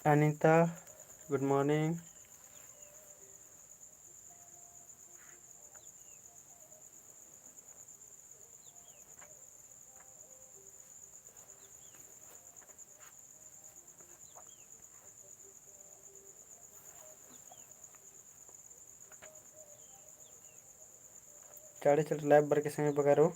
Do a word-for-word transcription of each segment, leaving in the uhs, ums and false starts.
Anita, good morning। चाड़े चाड़े live बरके संगी बगरो।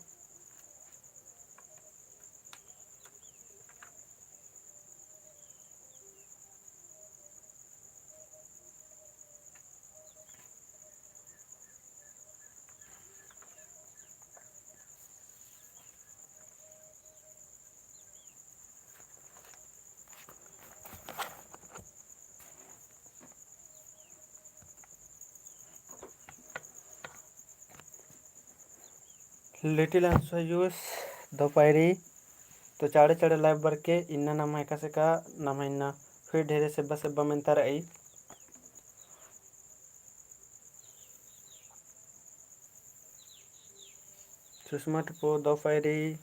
Little Ansu Ayush, दो पैरी। तो चाड़े चाड़े live बरके इन्ना नम्है एकासे का नम्है इन्ना फिर ढेरे सेब्बा सेब्बा मेन्ता रई। सुषमा टुपो, दो पैरी।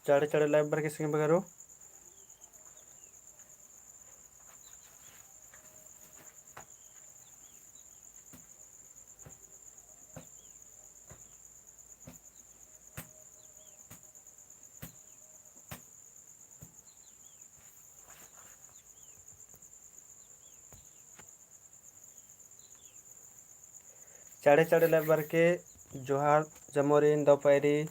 चाड़े चाड़े live बरके संगी बगरो। चाड़े चाड़े live बरके जोहार जमोरिन दो पैरी।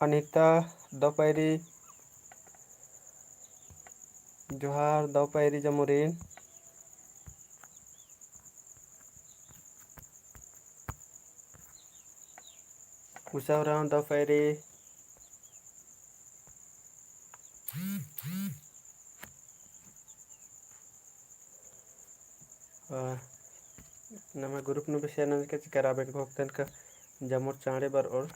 अनिता दो पैरी। जोहार दो पैरी जमोरिन। कुसा उराँव दो पैरी। आ, नम्है group नू भी share नंजके चिकराबेन घोखतन का जमोर चाड़े बरओर।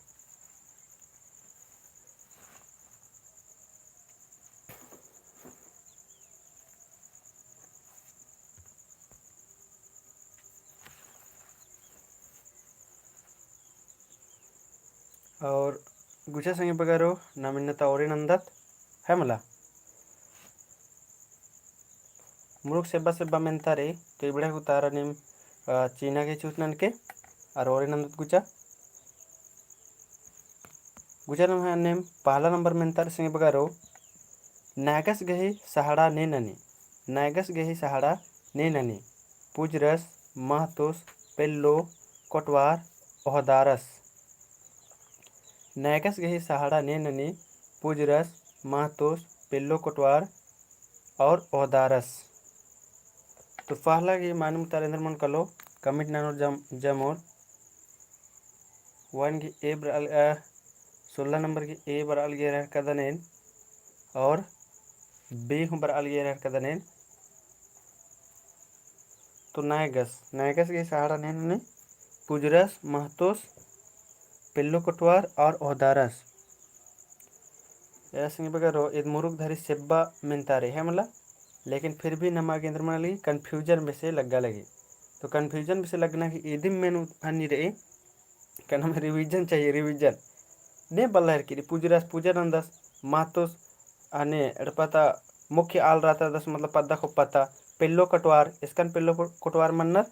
और गुचा संगी बगरो नाम इन्ना ता ओरे नंदत है मला। मुरुक सेब्बा सेब्बा मेन्ता रई, तो इबड़ा उतारा नीम, अ, चीना के चूत ननके, और ओरे नंदत गुचा। गुचा नम्है अन्नेम पहला नंबर मेन्ता रई संगी बगरो, नैगस गही सहाड़ा ने ननी, नैगस गही सहाड़ा ने ननी, पुजरस, महतोस, पेल्लो, कोटवार, ओहदारस। नैगस गही सहाड़ा ने ननी, पुजरस, महतोस, पेल्लो कोटवार और ओहदारस। तो पहला गही मानिम उतारा एन्देर मनो कालो, comment ननोर जम-, जमोर। One गही A बरआ ल-, अ, सोलह नंबर गही A बरआ लगी एरर कदनेन और B हूँ बरआ लगी एरर कदनेन। तो नैगस, नैगस गही सहाड़ा ने ननी, पुजरस, महतोस, पेल्लो कोटवार और ओहदारस। एरा संगी बगरो, ईद मुरुक धरी सेब्बा मेन्ता रई है मला, लेकिन फिर भी नमा गे एन्देर मना लगी confusion बेसे लग्गा लगी। तो confusion बेसे लग्गना की ईदिम मेन हन्नी रई, का नम्है revision चाहिए, revision। ने बल्ला हेरकी रई, पुजरस पुजर नंदस, महतोस, अने एड़पा ता मुख्य आल रातरदस, मतलब पद्दा खोप्पा ता, पेल्लो कोटवार, एसकन पेल्लो को-, कोटवार मन्नर,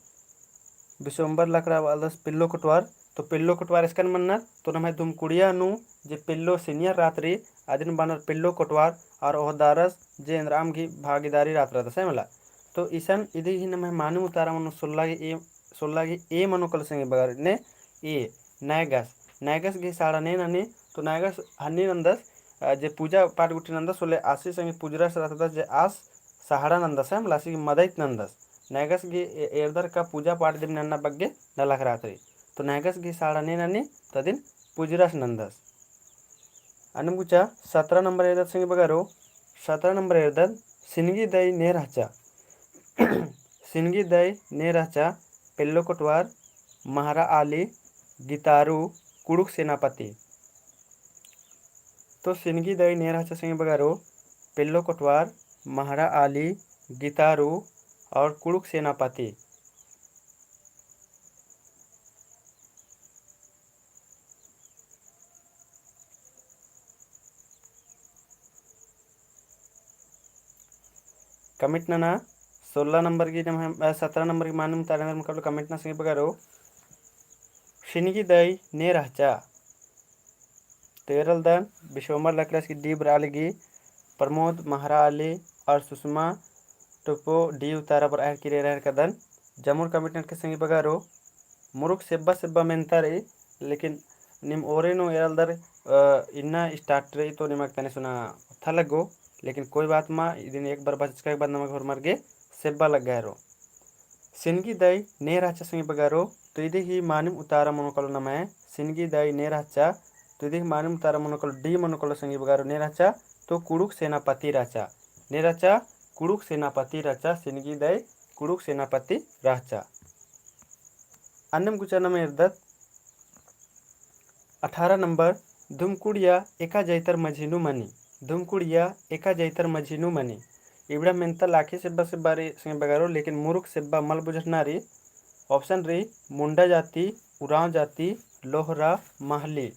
बिसोम्बर लकड़ा बआलदस पेल्लो कोटवार, तो पेल्लो कोटवार एसकन मन्नर, तो नम्है धुमकुड़िया नू जे पेल्लो senior रातरी, अदिन बअनर पेल्लो कोटवार, और ओहदारस जे एन्द्रआम गही भागीदारी रातरदस है मला। तो इसन इदी ही नम्है मानिम उतारा मनो सोल्ला गही A, सोल्ला गही A मनो कालो संगी बगर ने A, नैगस, नैगस गही सहाड़ा ने ननी, तो नैगस हन्नी नंदस, अ, जे पूजा पाठ गुट्ठी नंदस, होले आसी संगी पुजरस रातरदस जे आस सहाड़ा नंदस है मला, आसी गही मदइत नंदस। नैगस गही ए-, एरदर का पूजा पाठ दिम नन्ना बग्गे नलख रातरी। तो नैगस गही साड़ा ने ननी, तो अदिन पुजरस नन्दस। अन्नेम गुचा सतरा नंबर एरदत संगी बगरो, सतरा नंबर एरदत सिनगी दई ने रहचा। सिनगी दई ने रहचा, पेल्लो कोटवार, महरा आली, गितारू, कुड़ुख सेनापति। तो सिनगी दई ने रहचा संगी बगरो, पेल्लो कोटवार, महरा आली, गितारू और कुड़ुख सेनापति। Comment नना, सोलह नंबर की नम्है, अ, सतरा नंबर की मानिम उतारा एन्देर मनो कालो comment नना संगी बगरो। सिनगी दई ने रहचा। तो एरलदन विश्वम्बर लकड़ास की D बरआ लगी, प्रमोद महरा आली और सुषमा टोप्पो D उतारा बरआ हेलरकी एरा हेलरकदन। जम्मोर comment ननके संगी बगरो। मुरुख सेब्बा सेब्बा मेन्ता रई, लेकिन नीम ओरे नू एरलदर, अ, इन्ना start रई तो निमक तने सुना ओत्था लग्गो, लेकिन कोई बात मा, इदिन एक बार बचका के बाद नमक होरमर गे सेब्बा लग्गा हेरो। सिनगी दई ने रहचा संगी बगरो, तो इदी ही मानिम उतारा मनो कालो नम्है, सिनगी दई ने रहचा, तो इदी ही मानिम उतारा मनो कालो D मनो कालो संगी बगरो ने रहचा, तो कुड़ुख सेनापति रहचा। ने रहचा, कुड़ुख सेनापति रहचा, सिनगी दई कुड़ुख सेनापति रहचा। अन्नेम गुचा नम्है एरदत अठारह नंबर, धुमकुड़िया एका जैतर मझी नू मनी। धुमकुड़िया एका जैतर मझी नू मनी। इबड़ा मेन्ता लाखे सेब्बा सेब्बा रई संगी बगरो, लेकिन मुरुख सेब्बा मल बुझरना रई। Option रई मुंडा जाति, उराँव जाति, लोहरा, महली।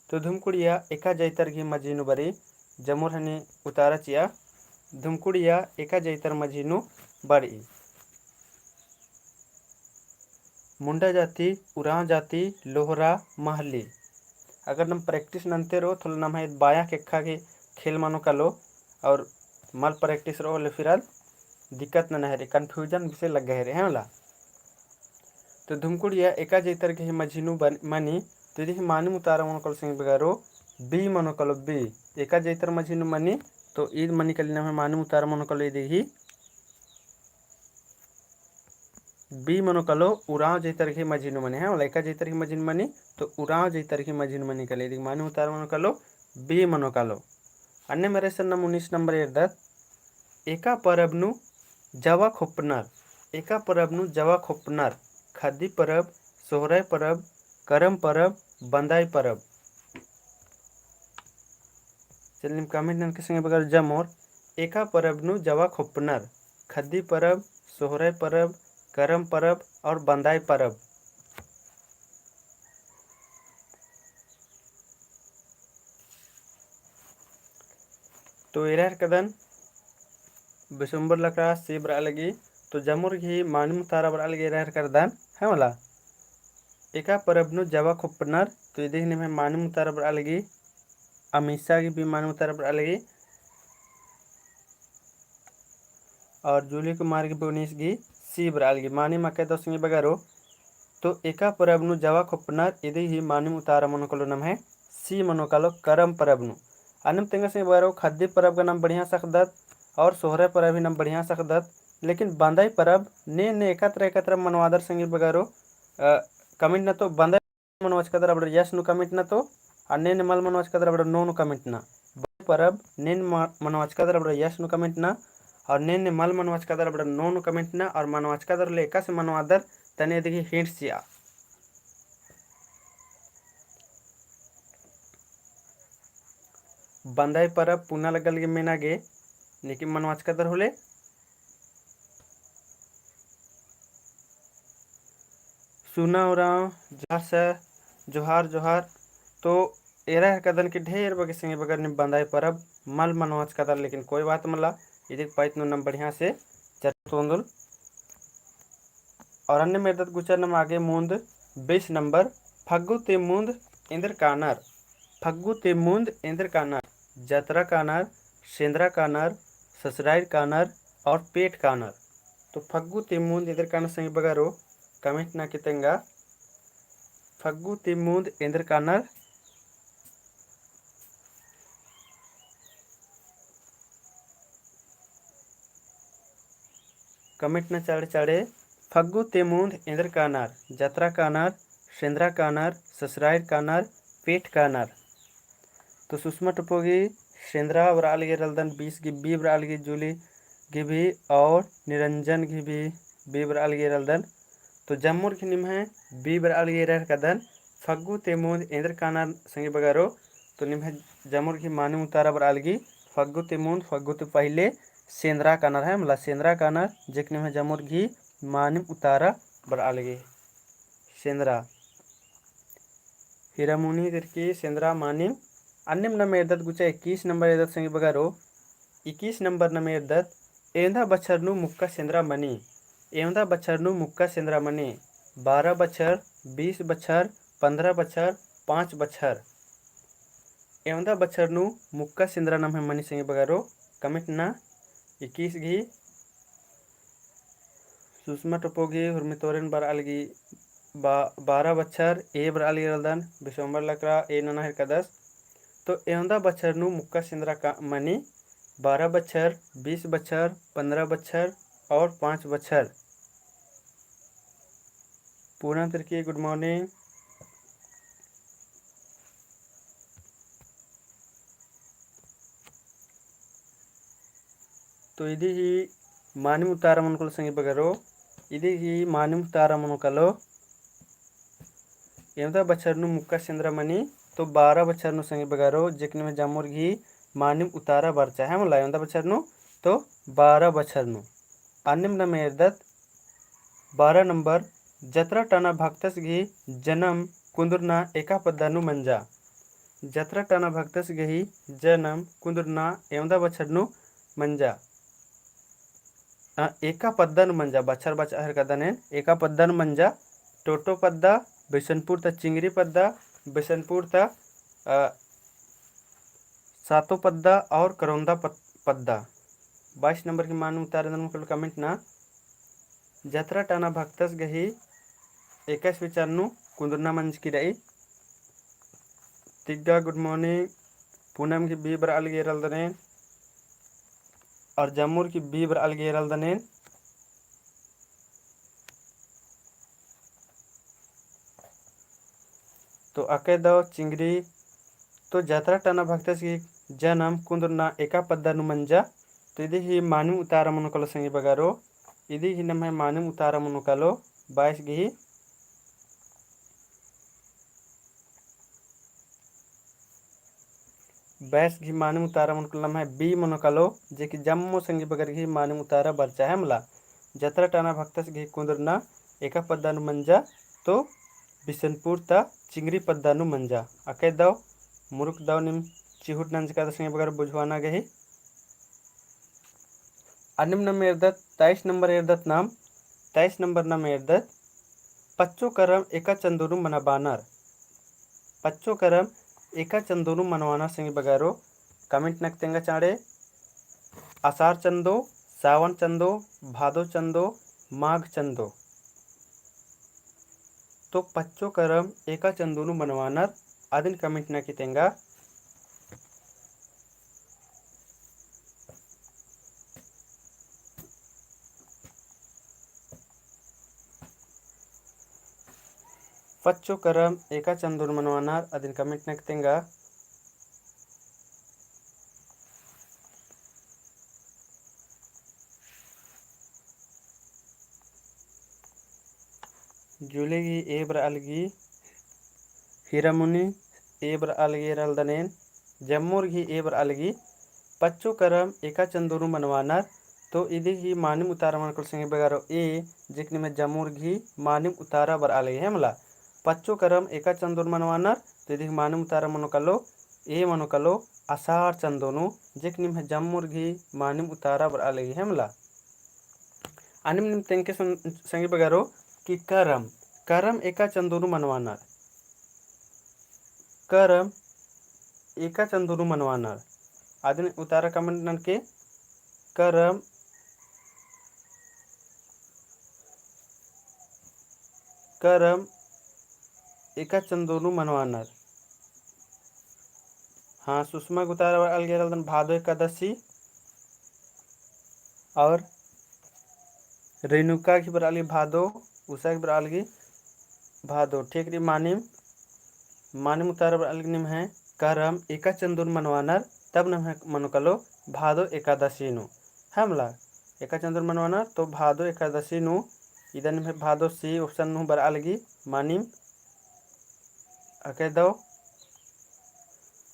तो धुमकुड़िया एका जैतर गही मझी नू बरई, जम्मोर हनी उतारा चिआ। धुमकुड़िया एका जैतर मझी नू बरई। मुंडा जाति, उराँव जाति, लोहरा, महली। अगर नम practice नन्ते रओ, तो नम्है बायाँ केक्खा के खेल मनो कालो, और मल practice रओ, ले फिर आद दिक्कत नना हेरे, confusion बेसे लग्गा हेरे, है मला? तो धुमकुड़िया एका जैतर गही मझी नू बन-, मनी, तो इदी ही मानिम उतारा मनो कालो संगी बगरो, B मनो कालो, B। एका जैतर मझी नू मनी, तो ईद मनी काली नम्है मानिम उतारा मनो कालो इदी ही B मनो कालो, उराँव जैतर गही मझी नू मनी, है मला? एका जैतर गही मझी नू मनी, तो उराँव जैतर गही मझी नू मनी काली, इदी ही मानिम उतारा मनो कालो, B मनो कालो। अन्नेम एरा सन नम उन्नीस नंबर एरदत, एका परब नू जवा खोप्पनर, एका परब नू जवा खोप्पनर, खद्दी परब, सोहराय परब, करम परब, बंदाई परब। चल नीम comment ननके संगी बगरो जम्मोर, एका परब नू जवा खोप्पनर, खद्दी परब, सोहराय परब, करम परब और बंदाई परब। तो एरा हेलरकदन विश्वम्बर लकड़ा C बरआ लगी, तो जम्मोर गही मानिम उतारा बरआ लगी एरा हेलरकदन, है मला? एका परब नू जवा खोप्पनर, तो इदी ही निम्है मानिम उतारा बरआ लगी, अमीसा गही भी मानिम उतारा बरआ लगी। और जूली कुमार गही भी उन्नीस गही C बरआ लगी। मानिम अकय दव संगी बगरो, तो एका परब नू जवा खोप्पनर, इदी ही मानिम उतारा मनो कालो नम्है C मनो कालो, करम परब नू। अन्नेम तेंगा संगी बगरो, खद्दी परब गा नम बढ़िया सकदत और सोहराय परब ही नम बढ़िया सकदत, लेकिन बंदाई परब ने ने एकतरा एकतरा मनवादर संगी बगरो, अ, comment नना तो बंदाई मनवाचकादर अबड़र yes नू comment नना तो, और ने ने मल मनवाचकादर अबड़र no नू comment नना। बंदाई परब ने ने म-, मनवाचकादर अबड़र yes नू comment नना, और ने ने मल मनवाचकादर अबड़र no नू comment नना, और मनवाचकादर ले एकासे मनवादर तने इदी गही hints चिआ। बंदाई परब पुना लग्गा लगी मेना गे, नेकिम मनवाचकादर होले। सुना उराँव, जोहार sir, जोहार, जोहार। तो एरा हेलरकदन कि ढेर बग्गे संगी बगर नीम बंदाई परब मल मनवाचकादर, लेकिन कोई बात मला, इदिक पाइत नू नम बढ़िया से चर्चा तोंदुल। और अन्नेम एरदत गुचा नम आगे मुन्द बीस नंबर, फग्गु ती मुन्द एन्देर कानर। फग्गु ती मुन्द एन्देर कानर, जतरा कानर, सेंदरा कानर, ससुराइर कानर और पेट कानर। तो फग्गु ती मुन्द एन्देर कानर संगी बगरो comment नना कि तेंगा। फग्गु ती मुन्द एन्देर कानर। Comment नना चाड़े चाड़े, फग्गु ती मुन्द एन्देर कानर, जतरा कानर, सेंदरा कानर, ससराइर कानर, पेट कानर। तो सुषमा टोप्पो गही सेंदरा बरआ लगी रलदन, बीस गही बी बरआ लगी, जूली गही भी और निरंजन गही भी बी बरआ लगी रलदन। तो जम्मुर गही निम्है बी बरआ लगी रहर कदन, फग्गु तेमुंद एन्देर कानर संगी बगरो। तो निम्है जम्मुर गही मानिम उतारा बरआ लगी, फग्गु तेमुंद, फग्गु ते पहिले सेंदरा कानर है मला, सेंदरा कानर, जेक निम्है जम्मुर गही मानिम उतारा बरआ लगी। सेंदरा। हीरामुनी तिरकी सेंदरा मानिम। अन्नेम नाम एरदत गुचा इक्कीस नंबर एरदत संगी बगरो। इक्कीस नंबर नाम एरदत, एवंदा बछर नू मुक्का सेंदरा मनी। एवंदा बछर नू मुक्का सेंदरा मनी। बारह बछर, बीस बछर, पन्द्रह बछर, पाँच बछर। एवंदा बछर नू मुक्का सेंदरा नम्है मनी संगी बगरो, comment ना। इक्कीस गही सुषमा टोप्पो गही हुरमी तोरेन बरआ लगी बा-, बारह बछर, ए बरआ लगी रलदन, बिसोम्बर लकड़ा ए नना हेरकदस। तो एवंदा बछर नू मुक्का सेंदरा का मनी, बारह बछर, बीस बछर, पन्द्रह बछर और पाँच बछर। पूनम तिरकी, good morning। तो इदी ही मानिम उतारा मनो कालो संगी बगरो, इदी ही मानिम उतारा मनो कालो। एवंदा बछर नू मुक्का सेंदरा मनी, तो बारह बछर नू संगी बगरो, जेक निम्है जम्मुर गही मानिम उतारा बरचा है मला, एवंदा बछर नू, तो बारह बछर नू। अन्नेम नाम एरदत बारह नंबर, जतरा टाना भक्तस गही जनम कुन्दुरना एका पद्दा नू मंजा। जतरा टाना भक्तस गही जनम कुन्दुरना एवंदा बछर नू मंजा। अ, एका पद्दा नू मंजा, बछर बछर हेरकदन एन, एका पद्दा नू मंजा, टोटो पद्दा, बिसनपुर ता चिंगरी पद्दा, बिसनपुर ता, अ, सातो पद्दा और करौंदा पद-, पद्दा। बाईस नंबर गही मानिम उतारा एन्देर मनो कालो comment ना। जतरा टाना भक्तस गही एकाईस विचार नू कुन्दुरना मंजकी रई। Tigga, good morning। पूनम गही बी बरआ लगी रलदन एन और जम्मुर गही बी बरआ लगी रलदन एन। तो अकय दव चिंगरी, तो जतरा टाना भक्तस गही जनम कुन्दुरना एका पद्दा नू मंजा। तो इदी ही मानिम उतारा मनो कालो संगी बगरो, इदी ही नम्है मानिम उतारा मनो कालो, बाईस गही बाईस गही मानिम उतारा मनो कालो नम्है बी मनो कालो, जे कि जम्मो संगी बगर गही मानिम उतारा बरचा है मला। जतरा टाना भक्तस गही कुन्दुरना एका पद्दा नू मंजा, तो बिसनपुर ता चिंगरी पद्दा नू मंजा। अकय दव, मुरुक दव नीम चिहुट नंजका ता संगी बगर बुझवाना गही। अन्नेम नाम एरदत, तेईस नंबर एरदत नाम, तेईस नंबर नाम एरदत, पच्चो करम एका चंदो नू मनवानर। पच्चो करम एका चंदो नू मनवानर संगी बगरो, comment नक तेंगा चाँड़े, असार चंदो, सावन चंदो, भादो चंदो, माघ चंदो। तो पच्चो करम एका चंदो नू मनवानर, अदिन comment नक तेंगा। पच्चो करम एका चंदो नू मनवानर, अदिन comment नक तेंगा। जूली गही ए बरआ लगी, हीरामुनी ए बरआ लगी रलदन एन, जम्मोर गही ए बरआ लगी, पच्चो करम एका चंदो नू मनवानर, तो इदी ही मानिम उतारा मनो कालो संगी बगरो ए, जेक निम्है जम्मोर गही मानिम उतारा बरआ लगी है मला। पच्चो करम एका चंदो नू मनवानर, तो इदी ही मानिम उतारा मनो कालो, ए मनो कालो, असार चंदो नू, जेक निम्है जम्मोर गही मानिम उतारा बरआ लगी है मला। अन्नेम नीम तेंगके सं-, संगी बगरो कि करम, करम एका चंदो नू मनवानर। करम एका चंदो नू मनवानर। अदिन उतारा comment ननके, करम, करम एका चंदो नू मनवानर। हाँ, सुषमा गही उतारा बरआ लगी रलदन भादो एकादशी। और रेणुका गही बरआ लगी भादो, उषा गही बरआ लगी भादो, ठीक रई मानिम, मानिम उतारा बरआ लगी निम्है करम एका चंदो नू मनवानर, तब नम्है मनो कालो भादो एकादशी नू। है मला, एका चंदो नू मनवानर, तो भादो एकादशी नू, इदा निम्है भादो सी option नू बरआ लगी मानिम। अकय दव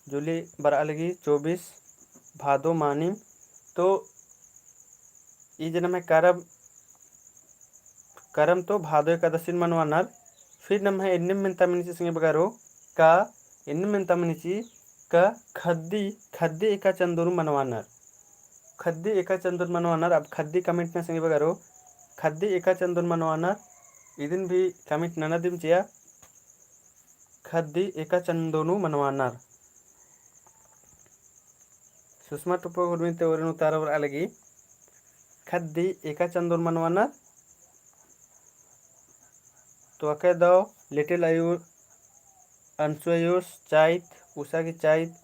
जुली बरआ लगी चौबीस भादो मानिम। तो ई जे नम्है करम, करम तो भादो एकादशी नू मनवानर। फिर नम्है एन्नेम मेन्ता मनी चिआ संगी बगरो, का एन्नेम मेन्ता मनी चिआ का खद्दी, खद्दी एका चंदो नू मनवानर। खद्दी एका चंदो नू मनवानर। अब खद्दी comment नना संगी बगरो, खद्दी एका चंदो नू मनवानर। इदिन भी comment नना दिम चिआ, खद्दी एका चंदो नू मनवानर। सुषमा टोप्पो हुरमी ती ओरिन उतारा बरआ लगी, खद्दी एका चंदो नू मनवानर। तो अकय दव लिटिल आयुष, अंशु आयुष, चैत, उषा की चैत,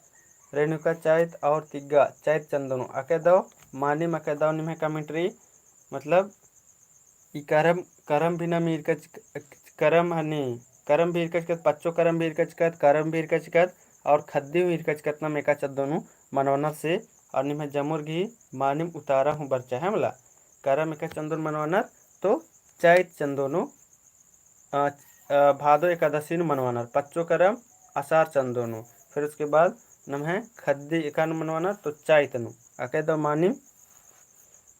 रेणुका चैत और तिग्गा चैत चंदो नू। अकय दव मानिम, अकय दव निम्है comment रई, मतलब ई करम, करम भी नम ईरका चिक-, करम हनी, करम भी ईरका चिकत, पच्चो करम भी ईरका चिकत, करम भी ईरका चिकत, और खद्दी हूँ ईरका चिकत नम एका चंदो नू मनवानर से, और निम्है जमुर गही मानिम उतारा हूँ बरचा है मला। करम एका चंदो नू मनवानर, तो चैत चंदो नू, अ, अ, भादो एकादशी नू मनवानर, पच्चो करम असार चंदो नू, फिर उसके बाद नम्है खद्दी एका नू मनवानर, तो चैत नू। अकय दव मानिम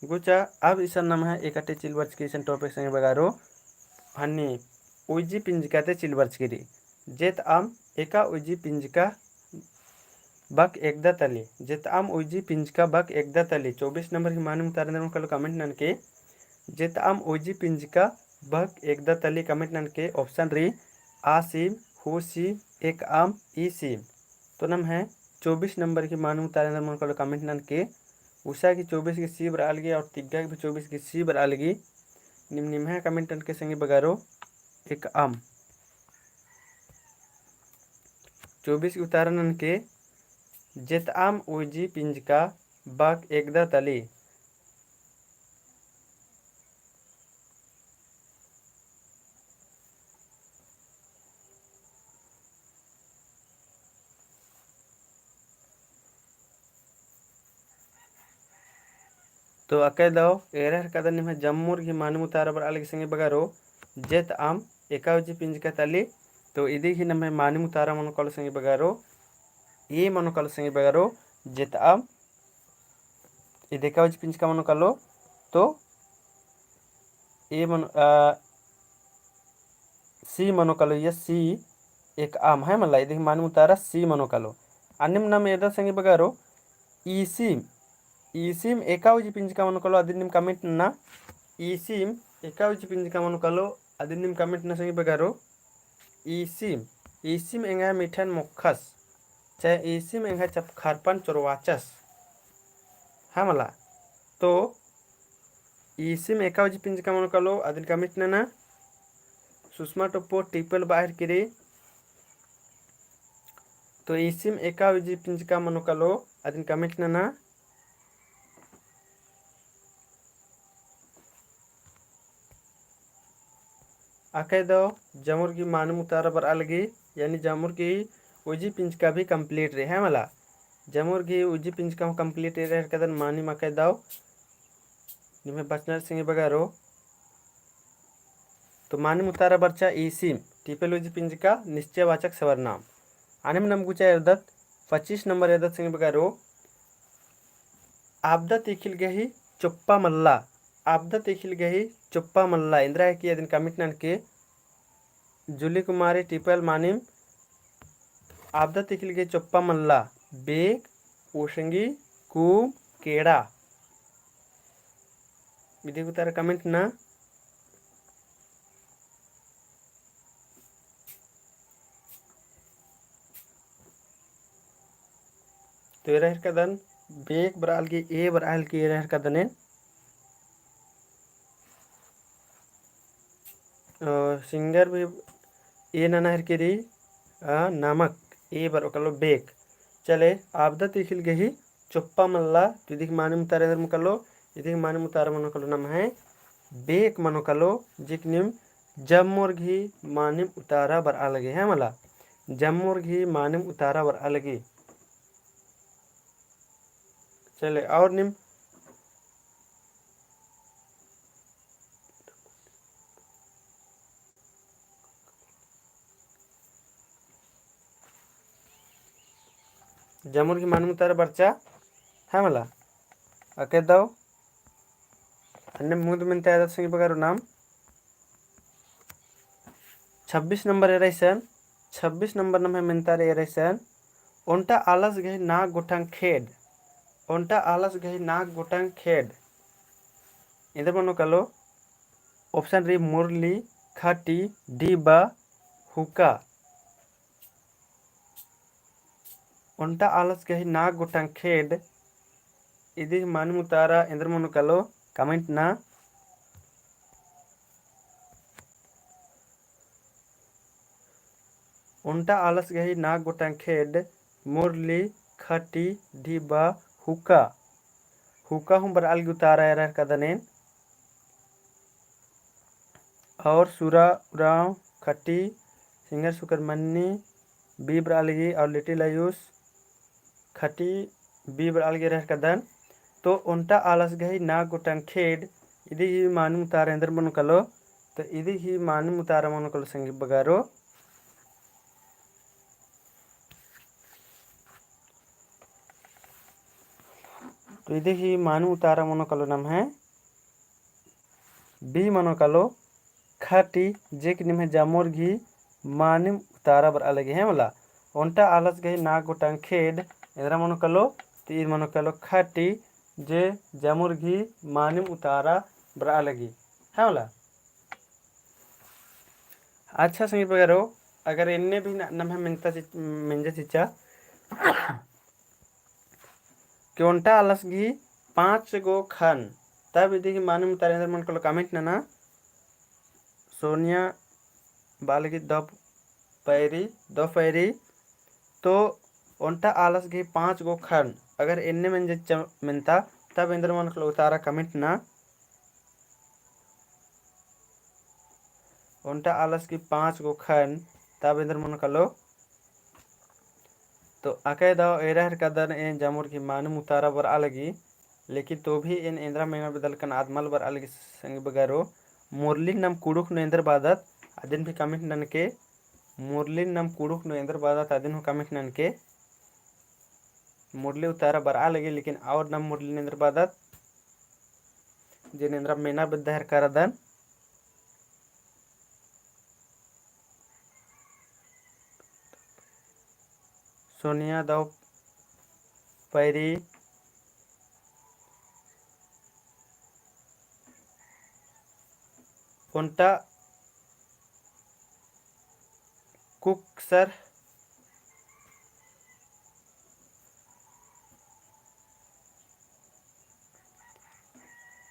गुचा। अब इसन नम्है एकटे चिल बरचकी इसन topic संगी बगरो, हनी उइजी पिंजका ती चिल बरचकी रई। जेतअम एका उइजी पिंजका बक एकदा तली, जेतअम उइजी पिंजका बक एकदा तली। चौबीस नंबर की मानिम उतारा एन्देर मनो कालो comment ननके, जेतअम उइजी पिंजका बक एकदा तली comment ननके। Option रई, आ सीम, हू सीम, एकअम, ई सीम। तो नम्है चौबीस नंबर की मानिम उतारा एन्देर मनो कालो comment ननके। उषा की चौबीस की सी बरआ लगी और तिग्गा की भी चौबीस की सी बरआ लगी। निम निम्है comment ननके संगी बगरो, एकअम। चौबीस की उतारा ननके, जेतअम उइजी पिंजका बक एकदा तली। तो अकय दव एरा हेरकदन निम्है जम्मुर गही मानिम उतारा बरआ लगी संगी बगरो, जेतअम एका उइजी पिंजका तली। तो इदी गही नम्है मानिम उतारा मनो कालो संगी बगरो, ए मनो कालो संगी बगरो, जेतअम इदी एका उइजी पिंजका मनो कालो, तो ए मनो, अ, सी मनो कालो, या सी एकअम है मला, इदी गही मानिम उतारा सी मनो कालो। अन्नेम नम एरदत संगी बगरो, ईसिम, ईसिम एका उइजी पिंजका मनो कालो, अदिन नीम comment नना, ईसिम एका उइजी पिंजका मनो कालो, अदिन नीम comment नना संगी बगरो, ईसिम, ईसिम एंग्है मीठन मोख़स, चाहे ईसिम एंग्है चपखरपन चोरवाचस, है मला। तो ईसिम एका उइजी पिंजका मनो कालो, अदिन comment नना। सुषमा टोप्पो टिप्पल बआ हेरकी रई। तो ईसिम एका उइजी पिंजका मनो कालो, अदिन comment नना। अकय दव जमुर गही मानिम उतारा बरआ लगी, यानी जमुर गही उइजी पिंजका भी complete रई, है मला। जमुर गही उइजी पिंजका हूँ complete रई हेरकदन मानिम अकय दव। निम्है बचनर संगी बगरो। तो मानिम उतारा बरचा ईसिम, टिप्पल उइजी पिंजका, निश्चयवाचक सर्वनाम। अन्नेम नम गुचा एरदत, पच्चीस नंबर एरदत संगी बगरो, आबदा तिखिल गही चोप्पा मल्ला, आबदा तिखिल गही चोप्पा मल्ला, एन्दरा हेके अदिन comment ननके, जूली कुमारी टिप्पल मानिम, आबदा तिखिल गही चोप्पा मल्ला, बेक, ओसंगी, कूम, केड़ा। इदी गही उतारा comment नना। तो एरा हेरकदन, बेक बरआ लगी, ए बरआ लगी, एरा हेरकदन एन। अ, singer भी ए नना हेरकी रई, अ, नमक, ए बरओ कालो बेक। चले, आबदा तिखिल गही चोप्पा मल्ला, तो इदी गही मानिम उतारा एन्देर मनो कालो, इदी गही मानिम उतारा मनो कालो नम्है बेक मनो कालो, जेक नीम जम्मोर गही मानिम उतारा बरआ लगी, है मला? जम्मोर गही मानिम उतारा बरआ लगी। चले, और नीम जम्मोर गही मानिम उतारा बरचा, है मला? अके दव अन्ने मुन्द मेन्ता एदत संगी बगरो नाम छब्बीस नंबर एरा इसन, छब्बीस नंबर नम्है मेन्तार एरा इसन, ओन्टा आलस गही नाग गोटंग खेड, ओन्टा आलस गही नाग गोटंग खेड। एन्देर मनो कालो, option रई मुरली, खटी, डिबा, हुक्का। ओन्टा आलस गही नाग गोटंग खेड, इदी मानिम उतारा एन्देर मनो कालो, comment ना। ओन्टा आलस गही नाग गोटंग खेड, मुरली, खटी, डिबा, हुक्का। हुक्का हूँ बरआ लगी उतारा एरा हेरकदन एन। और सुरा उराँव खटी, सिंगर सुकर मन्नी, बी बरआ लगी, और लिटिल आयुष खटी, बी बरआ लगी एरा हेरकदन। तो ओन्टा आलस गही नाग गोटंग खेड, इदी ही मानिम उतारा एन्देर मनो कालो, तो इदी ही मानिम उतारा मनो कालो संगी बगरो। तो इदी ही मानिम उतारा मनो कालो नम्है बी मनो कालो खटी, जे कि निम्है जम्मोर गही मानिम उतारा बरआ लगी, है मला? ओन्टा आलस गही नाग गोटंग खेड, एन्दरा मनो कालो, तो ईद मनो कालो खटी, जे जम्मोर गही मानिम उतारा बरआ लगी, है मला? अच्छा संगी बगरो, अगर एन्ने भी न-, नम्है मेन्ता चि-, मेंजा चिच्चा, कि ओन्टा आलस गही पाँच गो खन, तब इदी ही मानिम उतारा एन्दर मनो कालो comment नना। सोनिया बआ लगी दौ पैरी, दौ पैरी, तो ओन्टा आलस गही पाँच गो खन, अगर एन्ने मेंजा चिच्चा मेन्ता, तब एन्दर मनो कालो उतारा comment ना। ओन्टा आलस गही पाँच गो खन, तब एन्दर मनो कालो। तो अकय दव एरा हेरकदन एन जम्मोर गही मानिम उतारा बरआ लगी, लेकिन तो भी एन एन्दरा मेना बेद्दलकन आद मल बरआ लगी संगी बगरो। मुरलिन नाम कुँड़ुख़ नू एन्दर बअदत, अदिन भी comment ननके। मुरलिन नाम कुँड़ुख़ नू एन्दर बअदत, अदिन हूँ comment ननके। मुरली उतारा बरआ लगी, लेकिन और नाम मुरलिन एन्दर बअदत, जेन एन्दरा मेना बेद्दा हेरकारदन। सोनिया दौ पैरी, ओन्टा कुक्सर।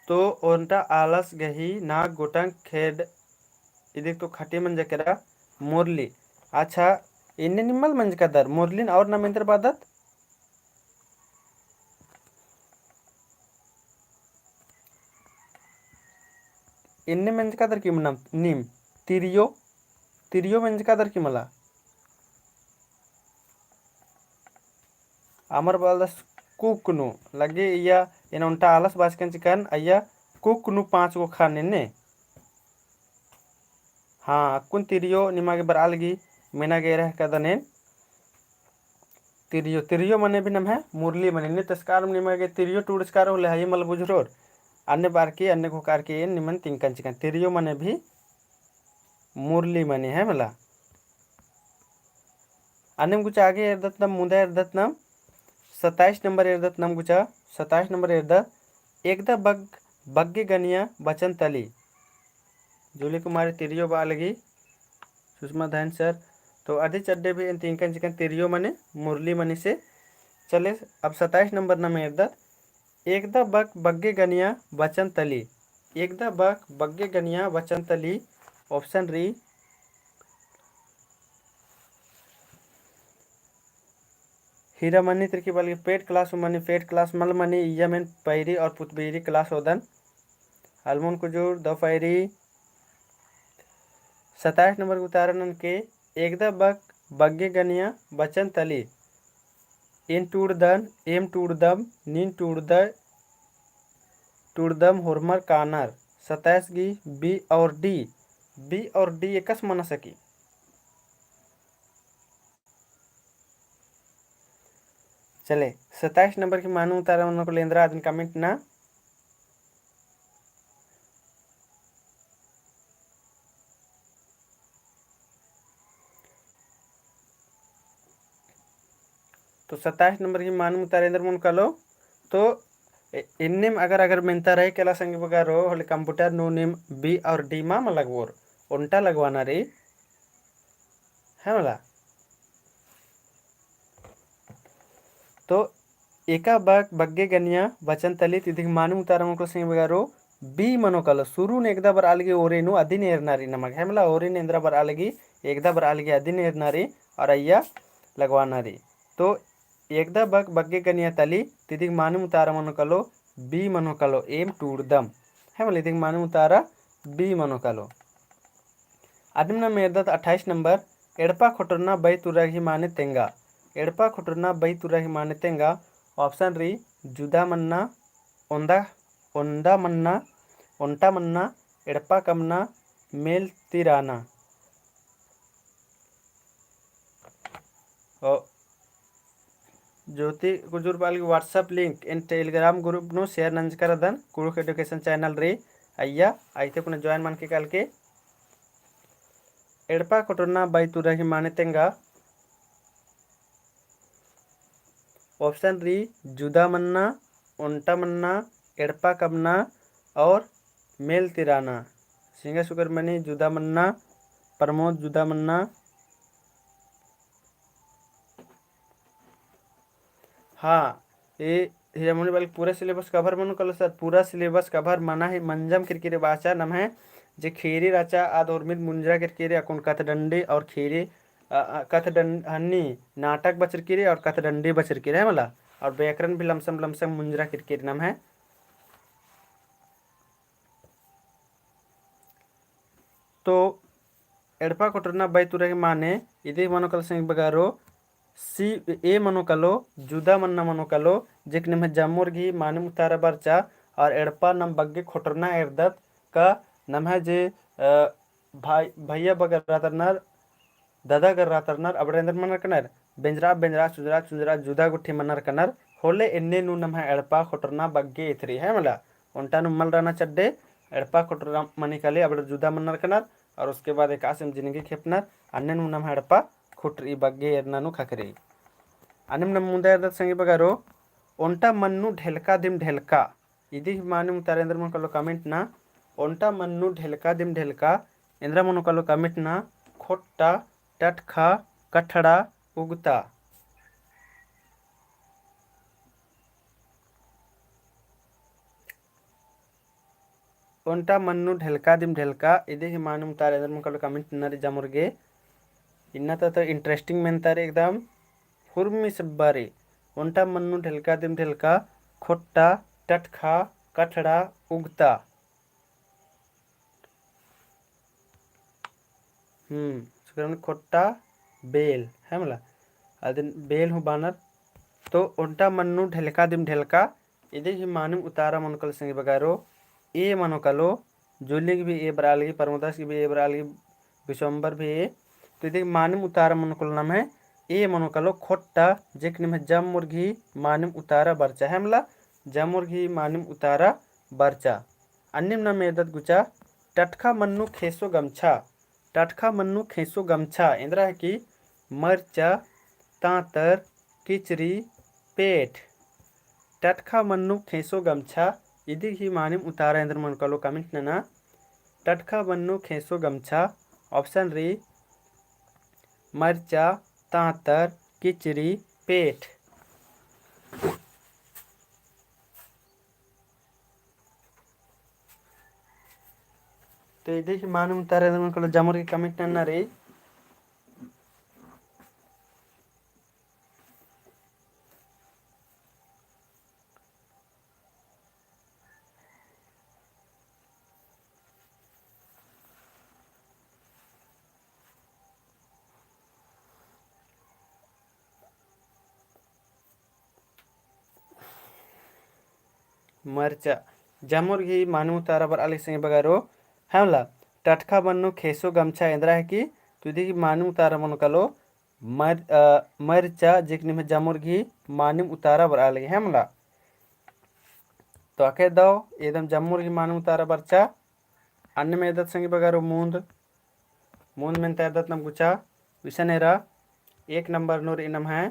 तो ओन्टा आलस गही नाग गोटंग खेड, इदिक तो खटी मंजा केरा मुरली। अच्छा, एन्ने निम्मल मंजकादर, मुरलिन और नाम एन्दर बअदत? एन्ने मेंजकादर की मना नीम तिरियो, तिरियो मेंजकादर की मला। अमर बलदस कुक नू लगे इया एन ओन्टा आलस बाचकन चिकन अइया कुक नू पाँच गो खन एन्ने। हाँ, अक्कुन तिरियो निमा गे बरआ लगी, मेना गे रहकदन एन। तिरियो, तिरियो मने भी नम्है मुरली मने। ने तस्कार निमा गे तिरियो टूड़चकार होले हई मल बुझरोर। अन्ने बार की, अन्ने घोकार की एन निमन तिंकन चिकन। तिरियो मने भी मुरली मने है मला। अन्नेम गुचा आगे एरदत नम, मुदा एरदत नम, सताइस नंबर एरदत नम गुचा, सताइस नंबर एरदत, एकदा बग-, बग्गे गनिया बचन तली। जूली कुमारी तिरियो बआ लगी, सुषमा धैन सर, तो अदी चड्डे भी एन तिंकन चिकन तिरियो मने, मुरली मने से। चले, अब सताइस नंबर नम एरदत, एकदा बक बग्गे गनिया बचन तली, एकदा बक बग्गे गनिया बचन तली, option रई, हीरा मनी तिरकी बलगी paid class money, paid class मल मनी, इय्या मेन पैरी और पुतबेरी class ओदन। अलमुन कुजूर, दौ पैरी, सत्ताईस नंबर गही उतारा ननके, एकदा बक बग्गे गनिया बचन तली। एन टूड़दन, एम टूड़दम, नीन टूड़दय, टूड़दम होरमर कानर। सत्ताईस गही B और D, B और D एकस मना सकी। चले, सत्ताईस नंबर गही मानिम उतारा मनो कालो एन्दरा अदिन comment नना। तो सत्ताईस नंबर गही मानिम उतारा एन्दरा मनो कालो। तो ए-, एन्नेम अगर, अगर मेन्ता रई काला संगी बगारो, होले computer नू नीम B और D मा, मा लगबोर, ओन्टा लगवाना रई। है मला। तो एका बक बग्गे गनिया बचन तली, तो इदिक मानिम उतारा मनो कालो संगी बगारो, B मनो कालो। सुरुन एकदा बरआ लगी ओरे नू अदिन एरना रई नमक, है मला, ओरे नू एन्दरा बरआ लगी, एकदा बरआ लगी अदिन एरना रई और अइय्या लगवाना रई। तो एकदा बक बग्गे गनिया तली, तो इदिक मानिम उतारा मनो कालो, B मनो कालो, एम टूड़दम। है मला, इदिक मानिम उतारा B मनो कालो। अन्नेम नाम एरदत अट्ठाईस नंबर, एड़पा खोटरना बई तुरा गही माने तेंगा। एड़पा खोटरना बई तुरा गही माने तेंगा। Option रई, जुदा मन्ना, ओन्दा, ओन्दा मन्ना, ओन्टा मन्ना, एड़पा कमना, मेल तिराना। ओ, ज्योति कुजूर बाल की WhatsApp link एन Telegram group नू share नंजका रअदन, कुँड़ुख़ education channel रई, अइय्या, अइते कुना join मनके कालके। एड़पा खोटरना बई तुरा गही माने तेंगा। Option रई, जुदा मन्ना, ओन्टा मन्ना, एड़पा कमना और मेल तिराना। सिंगा सुकरमनी जुदा मन्ना, प्रमोद जुदा मन्ना। हाँ, ए हीरामोनी बाल पूरा syllabus cover मनो कालो sir, पूरा syllabus cover मना ही मंजम किरकिरे बाचा नम्है जे ख़ीरी रहचा आद उर्मिद मुंजरा किरकिरे अक्कुन कथडंडी और ख़ीरी, अ, अ, कथडं-, हन्नी नाटक बचर किरे और कथडंडी बचर किरे है मला, और व्याकरण भी लमसम लमसम मुंजरा किरकिरे नम्है। तो एड़पा खोटरना बई तुरा गही माने इदी मनो कालो संगी बगारो, सी, ए मनो कालो, जुदा मन्ना मनो कालो, जेक नम्है जम्मोर गही मानिम उतारा बरचा, और एड़पा नाम बग्गे खोटरना एरदत का नम्है जे, अ, भाई, भैया बगर रअदर नर, दादा गर रअदर नर, अबड़र एन्देर मनर कनर, बेंजरा, बेंजरा, चुंजरा, चुंजरा, जुदा गुट्ठी मनर कनर, होले एन्ने नू नम्है एड़पा खोटरना बग्गे एथरी है मला। ओन्टा नू मल रअना चड्डे, एड़पा खोटरना मनी काली, अबड़र जुदा मनर कनर, और उसके बाद एकासेम जिनगी खेपनर, अन्ने नू नम्है एड़पा खोटरी बग्गे एरना नू ख़क्खरी। अन्नेम नाम मुन्दा एरदत संगी बगारो, ओन्टा मन्नु ढेलका दिम ढेलका। इदी मानिम उतारा एन्देर मनो कालो comment नना, ओन्टा मन्नु ढेलका दिम ढेलका, एन्देर मनो कालो comment नना, खोट्टा, टटखा, कठड़ा, उगता। ओन्टा मन्नु ढेलका दिम ढेलका, इदी मानिम उतारा एन्देर मनो कालो comment नना रई जम्मोर गे। इन्ना ता तो interesting मेन्ता रई एकदम। हुरमी सब्बा रई। ओन्टा मन्नु ढेलका दिम ढेलका, खोट्टा, टटखा, कठड़ा, उगता। हम्म, सुकरमनी खोट्टा, बेल, है मला? अदिन बेल हूँ बानर। तो ओन्टा मन्नु ढेलका दिम ढेलका, इदी ही मानिम उतारा मनो कालो संगी बगारो, ए मनो कालो, जूली गे भी ए बरआ लगी, प्रमोदा गे भी ए बरआ लगी, विश्वम्बर भी ए। तो इदी मानिम उतारा मनो कालो नम्है, ए मनो कालो खोट्टा, जेक नम्है जम्मोर गही मानिम उतारा बरचा है मला, जम्मोर गही मानिम उतारा बरचा। अन्नेम नाम एरदत गुचा, टटखा मन्नु खेंसो गमछा। टटखा मन्नु खेंसो गमछा एन्देर है कि मरचा, तांतर, किचरी, पेट। टटखा मन्नु खेंसो गमछा, इदी ही मानिम उतारा एन्देर मनो कालो comment नना। टटखा मन्नु खेंसो गमछा, option रई, मरचा, तांतर, किचरी, पेट। तो इदी ही मानिम उतारा एन्देर मनो कालो जम्मोर गे comment नना रई। मरचा। जम्मुर गही मानिम उतारा बरआ लगी संगी बगरो, है मला, टटखा बन्नु खेसो गमछा एन्दरा हिकी, तो इदी गही मानिम उतारा मनो कालो, मर-, अ, मरचा, जेक निम्है जम्मुर गही मानिम उतारा बरआ लगी, है मला। तो अके दव, एदम जम्मुर गही मानिम उतारा बरचा, अन्नेम एदत संगी बगरो मुन्द, मुन्द मेन्ता एदत नम गुचा, इसन एरा, एक नंबर नू रई नम्है,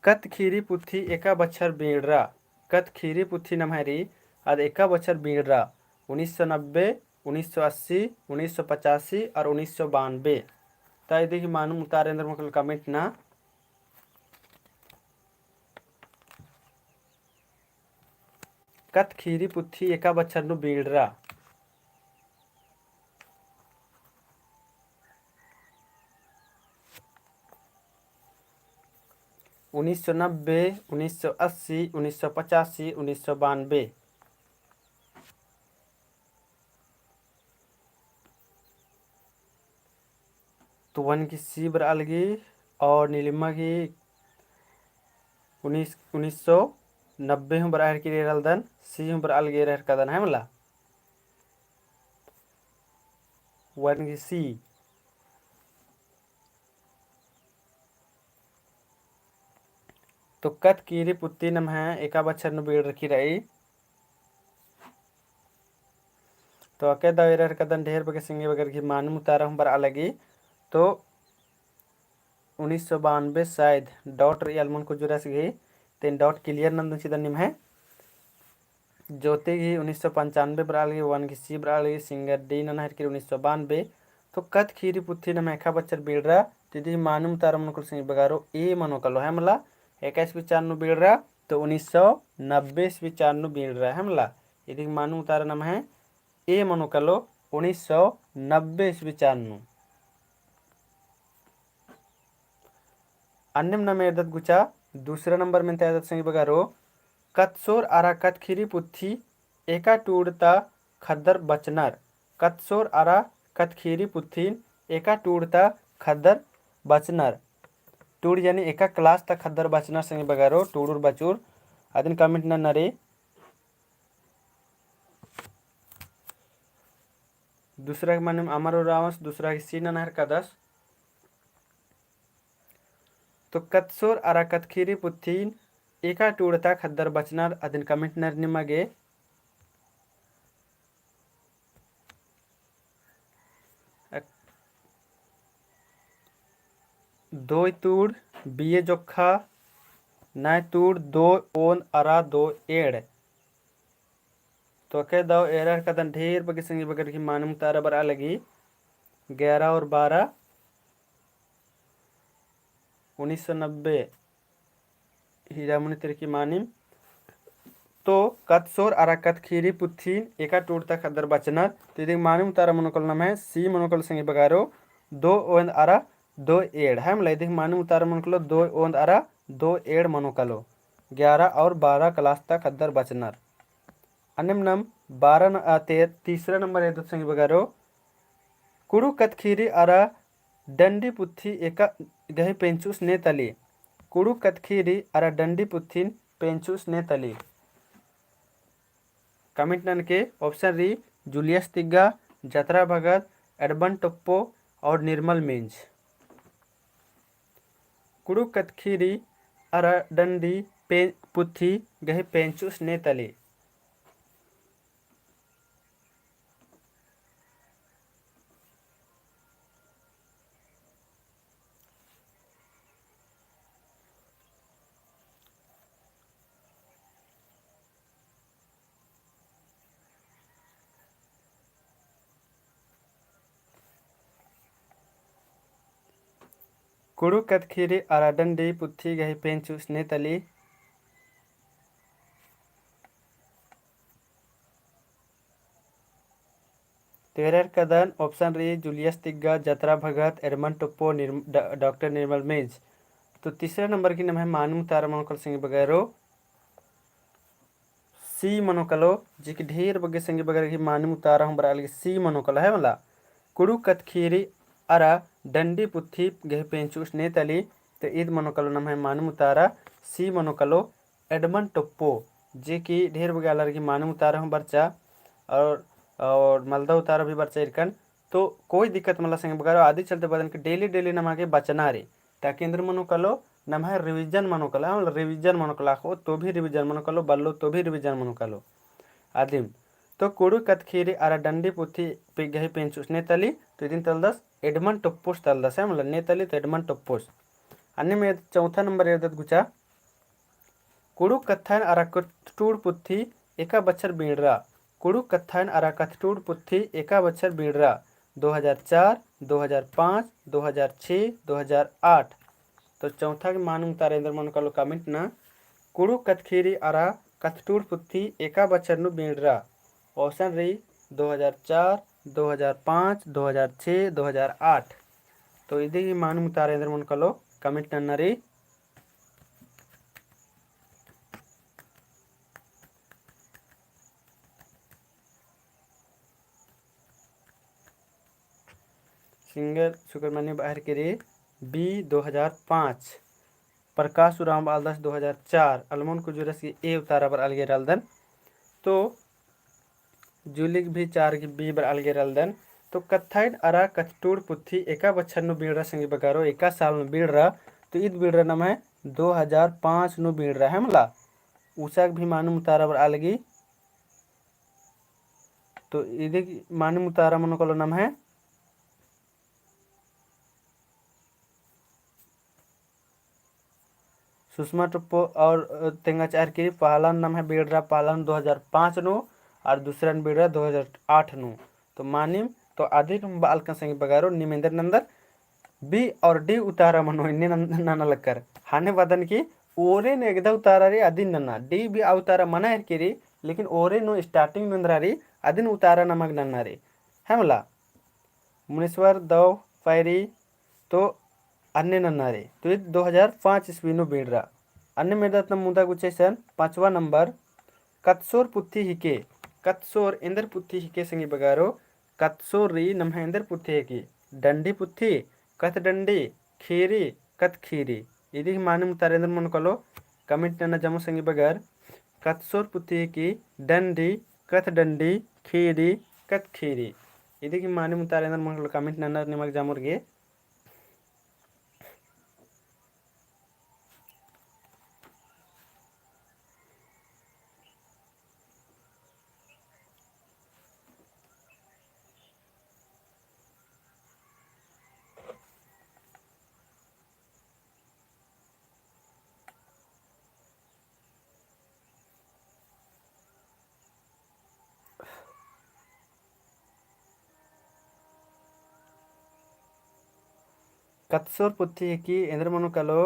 कत्त ख़ीरी पुथी एका बछर बीड़रा, कत्त ख़ीरी पुथी नम्है रई, आद एका बछर बीड़रा, उन्नीस सौ नब्बे, उन्नीस सौ अस्सी, उन्नीस सौ पचासी और उन्नीस सौ बानबे। ता इदी गही मानिम उतारा एन्दर मनो कालो comment ना। कत्त ख़ीरी पुथी एका बछर नू बीड़रा। उन्नीस सौ नब्बे, उन्नीस सौ अस्सी, उन्नीस सौ पचासी, उन्नीस सौ बानबे। तो वन की सी बरआ लगी और नीलिमा की उन्नीस, उन्नीस सौ नब्बे हूँ बरआ हेरकी रअदन, सी हूँ बरआ लगी रहर कदन है मला। वन की सी। तो कत्त ख़ीरी पुथी नम्है एका बछर नू बीड़रकी रई। तो अके दव एरर कदन ढेर बग्गे संगी बगर गही मानिम उतारा हूँ बरआ लगी। तो उन्नीस सौ बानबे शायद dot रई अलमुन कुजुरस गही, तेन dot clear नन्दन चिदन निम्है। ज्योति गही उन्नीस सौ पंचानबे बरआ लगी, वन गही सी बरआ लगी, singer D नना हेरकी रई उन्नीस सौ बानबे। तो कत्त ख़ीरी पुथी नम्है एका बछर बीड़रा, तो इदी गही मानिम उतारा मनो कालो संगी बगरो A मनो कालो है मला, एका ईस्वी चान नू बीड़रा, तो उन्नीस सौ नब्बे ईस्वी चान नू बीड़रा है मला। इदी गही मानिम उतारा नम्है A मनो कालो उन्नीस सौ नब्बे ईस्वी चान नू। अन्नेम नम एरदत गुचा, दूसरा नंबर मेन्ता एरदत संगी बगरो, कतसोर अरा कत्त ख़ीरी पुथी एका टूड़ ता ख़द्दर बचनर। कतसोर अरा कत्त ख़ीरी पुथीन एका टूड़ ता ख़द्दर बचनर। टूड़ यानी एका class ता ख़द्दर बचनर संगी बगरो, टूड़ुर बचुर, अदिन comment नन्ना रई। दूसरा गही मानिम अमर उराँवस, दूसरा गही सी नना हेरकदस। तो कतसोर अरा कत्त ख़ीरी पुथीन एका टूड़ ता ख़द्दर बचनर अदिन comment नन्ना रई निमा गे। दोय टूड़ बिये जोक्खा, नय टूड़ दोय ओन्द अरा दोय एंड़। तो अके दव एरर कदन ढेर बग्गे संगी बगर गही मानिम उतारा बरआ लगी, ग्यारह और बारह, उन्नीस सौ नब्बे, हीरामणि तिरकी मानिम। तो कतसोर अरा कत्त ख़ीरी पुथीन एका टूड़ ता ख़द्दर बचनर, तो इदी गही मानिम उतारा मनो कालो नम्है सी मनो कालो संगी बगरो, दोय ओन्द अरा दोय एंड़, है मला। इदी गही मानिम उतारा मनो कालो दोय ओन्द अरा दोय एंड़ मनो कालो, ग्यारह और बारह class ता ख़द्दर बचनर। अन्नेम नम बारह न-, अ, ते-, तीसरा नंबर एरदत संगी बगरो, कुँड़ुख़ कत्त ख़ीरी अरा डंडी पुथी एका गही पेंचुस ने तली। कुँड़ुख़ कत्त ख़ीरी अरा डंडी पुथीन पेंचुस ने तली। Comment ननके option रई, जूलियस तिग्गा, जतरा भगत, एडमंड टोप्पो और निर्मल मिंज। कुँड़ुख़ कत्त ख़ीरी अरा डंडी पे-, पुथी गही पेंचुस ने तली। कुँड़ुख़ कत्त ख़ीरी अरा डंडी पुथी गही पेंचुस ने तली। तो एरर कदन option रई, जूलियस तिग्गा, जतरा भगत, एडमंड टोप्पो, निर्म-, डा-, डॉक्टर निर्मल मिंज। तो तीसरा नंबर गही नम्है मानिम उतारा मनो कालो संगी बगरो सी मनो कालो, जे कि ढेर बग्गे संगी बगर गही मानिम उतारा हूँ बरआ लगी सी मनो कालो है मला। कुँड़ुख़ कत्त ख़ीरी अरा डंडी पुथी गही पेंचुस ने तली, तो ईद मनो कालो नम्है मानिम उतारा सी मनो कालो, एडमंड टोप्पो। जे कि ढेर बग्गे आलर गही मानिम उतारा हूँ बरचा और, और मलदा उतारा भी बरचा इरकन। तो कोई दिक्कत मला संगी बगरो, अदी चलते बअदन कि daily daily नमा गे बचना रई, ताकि एन्देर मनो कालो, नम्है revision मनो कालो, हाँ, मतलब revision मनो कालो, अख़ओ तो भी revision मनो कालो, बल्लो तो भी revision मनो कालो। अदिम तो कुँड़ुख़ कत्थख़ीरी अरा डंडी पुथी पे गही पेंचुस ने तली, तो इदिन तलदस एडमंड टोप्पोस तलदस, है, मतलब ने तली तो एडमंड टोप्पोस। अन्नेम चौथा नंबर एरदत गुचा, कुँड़ुख़ कत्थायन अरा कत्थटूड़ पुथी एका बछर बीड़रा। कुँड़ुख़ कत्थायन अरा कत्थटूड़ पुथी एका बछर बीड़रा। दो हजार चार, दो हजार पाँच, दो हजार छे, दो हजार आठ। तो चौथा गही मानिम उतारा एन्देर मनो कालो comment नना। कुँड़ुख़ कत्थख़ीरी अरा कत्थटूड़ पुथी एका बछर नू बीड़रा। Option रई दो हजार चार, दो हजार पाँच, दो हजार छे, दो हजार आठ। तो इदी गही मानिम उतारा एन्देर मनो कालो comment नना रई। सिंगर सुब्रमण्य बअर की रई B दो हजार पाँच, प्रकाश उराँव बअलदस दो हजार चार, अलमोन कुजूरस गही A उतारा बरआ लगी रअलदन। तो जूली गही भी चार गही B बरआ लगी रअलदन। तो कत्थायन अरा कत्थटूड़ पुथी एका बछर नू बीड़रा संगी बगरो, एका साल नू बीड़रा, तो ईद बीड़रा नम्है दो हजार पाँच नू बीड़रा, है मला। उसा गही भी मानिम उतारा बरआ लगी। तो इदी गही मानिम उतारा मनो कालो नम्है सुषमा टोप्पो और, अ, तेंगा चार की पहलान नम्है बीड़रा, पहलान दो हजार पाँच नू और दूसरान बीड़रा दो हजार आठ नू। तो मानिम तो अदिन बअलकन संगी बगरो नीम एन्देर नन्दर B और D उतारा मनो इन्ने नन-, नना लक्कर। ख़ने बअदन कि ओरे नू एकदा उतारा रई अदिन नना, D B आ उतारा मना एरकी रई, लेकिन ओरे नू starting नू एन्दरा रई अदिन उतारा नमा गे नना रई। है मला। मुनेश्वर दव पैरी तो अन्ने नन्ना रई। तो ईद दो हजार पाँच ईस्वी नू बीड़रा। अन्नेम एरदत नम मुदा गुचा इसन पाँचवा नंबर, कत्थसोर पुथी हिके। कत्थसोर एन्देर पुथी हिके संगी बगरो। कत्थसोर रई नम्है एन्देर पुथी हिके। डंडी पुथी, कत्थडंडी, ख़ीरी, कत्थख़ीरी। इदी गही मानिम उतारा एन्देर मनो कालो comment नना जम्मो संगी बगर। कत्थसोर पुथी हिके डंडी, कत्थडंडी, ख़ीरी, कत्थख़ीरी। इदी गही मानिम उतारा एन्देर मनो कालो comment नना निमा गे जम्मोर गे। कत्थसोर पुथी हिके एन्देर मनो कालो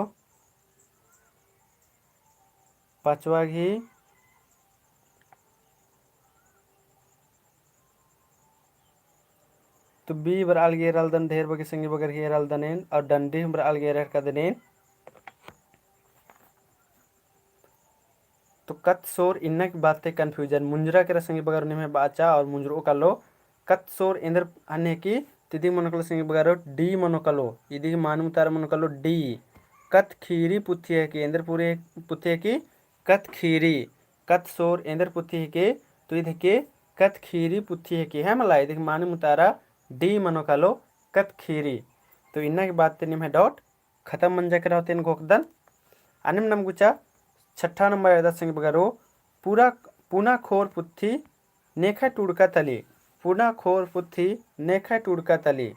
पाँचवा गही। तो B बरआ लगी रअलदन, ढेर बग्गे संगी बगर ही रअलदन एन, और डंडी हूँ बरआ लगी रअलदन एन। तो कत्थसोर इन्ना की बात ते confusion मुंजरा केरा संगी बगर निम्है बाचा और मुंजरो कालो। कत्थसोर एन्देर अन्ने की तिदी मनो कालो संगी बगर D मनो कालो। इदी गही मानिम उतारा मनो कालो D। कत्थख़ीरी पुथी हिके एन्देर पूरे पुथी हिके कत्थख़ीरी। कत्थसोर एन्देर पुथी हिके तो ईद हिके कत्थख़ीरी पुथी हिके है मला। इदी गही मानिम उतारा D मनो कालो कत्थख़ीरी। तो इन्ना की बात ते निम्है doubt खतम मंजा केरा होले एन घोखदन। अन्नेम नम गुचा छठा नंबर एरदत संगी बगरो, पूरा पुना खोर पुथी नेखय टूड़का तली। पुना खोर पुथी नेखय टूड़का तली।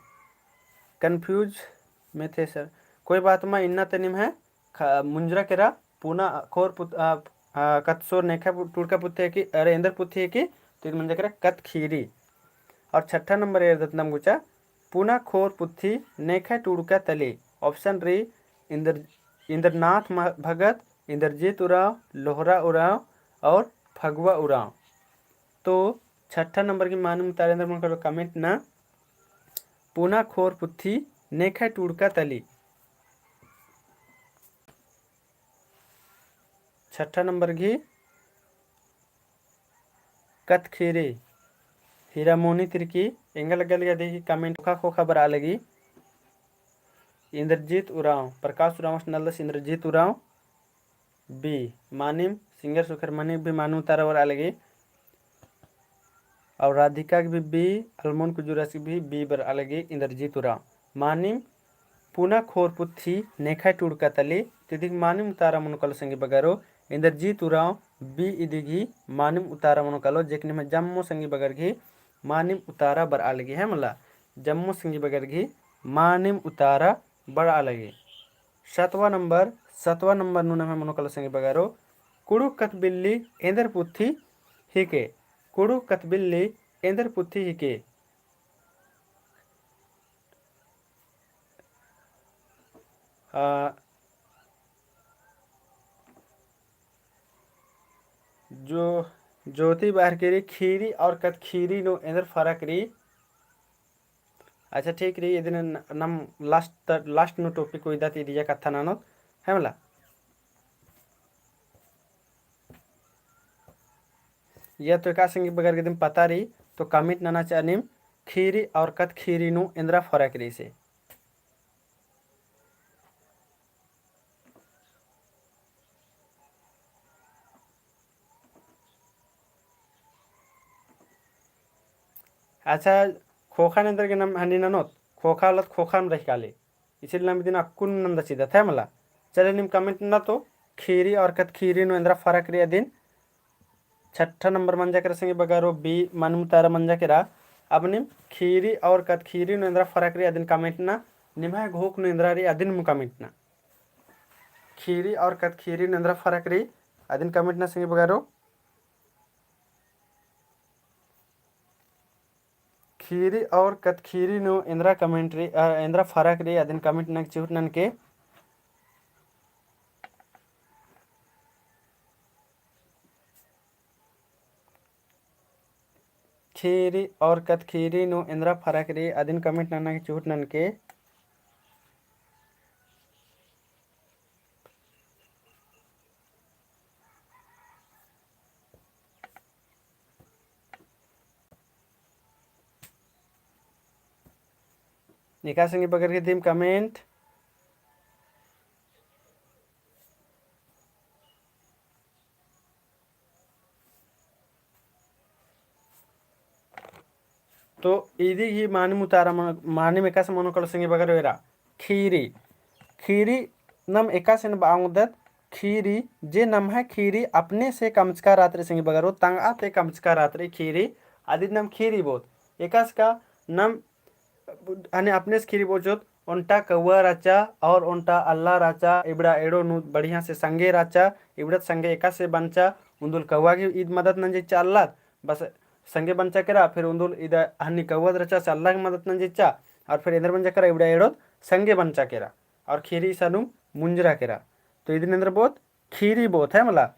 Confuse में थे sir। कोई बात मा, इन्ना ते निम्है ख-, मुंजरा केरा पुना खोर पुत-, आ, आ, कत्थसोर नेखय पु-, टूड़का पुथी हिके, अरे एन्देर पुथी हिके, तो ईद मंजा केरा कत्थख़ीरी। और छठा नंबर एरदत नम गुचा, पुना खोर पुथी नेखय टूड़का तली। Option रई इंद्र-, इंद्रनाथ म-, भगत, इंद्रजीत उराँव, लोहरा उराँव और फगुआ उराँव। तो छठा नंबर गही मानिम उतारा एन्देर मनो कालो comment नना, पुना खोर पुथी नेखय टूड़का तली। छठा नंबर गही कत्थख़ीरी। हीरामोनी तिर्की। एंगा लग्गा लगी अदी गही comment ख़ोख़ा ख़ोख़ा बरआ लगी। इंद्रजीत उराँव, प्रकाश उराँवस नलदस इंद्रजीत उराँव। B, मानिम Singer सुखर मनी भी मानिम उतारा बरआ लगी। और राधिका की भी B, अलमोन कुजूरस की भी B बरआ लगी, इंद्रजीत उराँव। मानिम पुना खोर पुथी नेखय टूड़का तली, तो इदिक मानिम उतारा मनो कालो संगी बगरो, इंद्रजीत उराँव B इदिक ही मानिम उतारा मनो कालो, जेकनी में जम्मो संगी बगर की मानिम उतारा बरआ लगी, है मला, जम्मो संगी बगर की मानिम उतारा बरआ लगी। सतवा नंबर, सतवा नंबर नू नम्है मनो कालो संगी बगरो, कुँड़ुख़ कत्थ बिल्ली एन्देर पुथी हिके, कुँड़ुख़ कत्थ बिल्ली एन्देर पुथी हिके। आ, जो, ज्योति बअर केरी, खीरी और कत्थ खीरी नू एन्देर फरक रई। अच्छा, ठीक रई, इदिन न-, नम last त-, last नू topic उइदत इदिया कत्था ननोत, है मला। या तो एका संगी बगर गे दिम पता रई, तो comment नना चिआ नीम, खीरी और कत्थ खीरी नू एन्देरा फरक रई से। अच्छा, ख़ोख़ा नू एन्देर गे नम हनी ननोत, ख़ोख़ा होले तो ख़ोख़ा नू रही काली। इसीलिए नम इदिन अक्कुन नंदा चिदत है मला। चले नीम comment नना तो, खीरी और कत्थ खीरी नू एन्देरा फरक रई अदिन। छठा नंबर मंजा केरा संगी बगरो B, मानिम उतारा मंजा केरा। अब नीम खीरी और कत्थ खीरी नू एन्देरा फरक रई अदिन comment नना, निम्है घोख नू एन्देरा रई अदिन नीम comment नना। खीरी और कत्थ खीरी नू एन्देरा फरक रई अदिन comment नना संगी बगरो। खीरी और कत्थ खीरी नू एन्देरा comment रई, अ, एन्देरा फरक रई अदिन comment नना चिहुट ननके। खीरी और कत्थ खीरी नू एन्देरा फरक रई अदिन comment नना चिहुट ननके। एका संगी बगर गे दिम comment। तो इदी ही मानिम उतारा मन-, मानिम एकासे मनो कालो संगी बगर एरा खीरी। खीरी नम एकासे न बांगदत खीरी, जे नम्है खीरी अपने से कमचका रात रई संगी बगरो, तंगआ ते कमचका रात रई खीरी, अदिन नम खीरी बोत। एकासे का नम हने अपने से खीरी बोचोत, ओन्टा कौवा रहचा और ओन्टा अल्ला रहचा, इबड़ा एड़ो नू बढ़िया से संगे रहचा, इबड़ा संगे एकासे बंचा, उन्दुल कौवा गे ईद मदद नंजचा अल्लाद, बस संगे बंचा केरा, फिर उन्दुल इदा हन्नी कौवा रहचा से अल्ला गे मदद नंजचा, और फिर एन्देर बंचा केरा, इबड़ा एड़ोत संगे बंचा केरा, और खीरी इसानुम मुंजरा केरा। तो इदिन एन्देर बोत खीरी बोत है मला।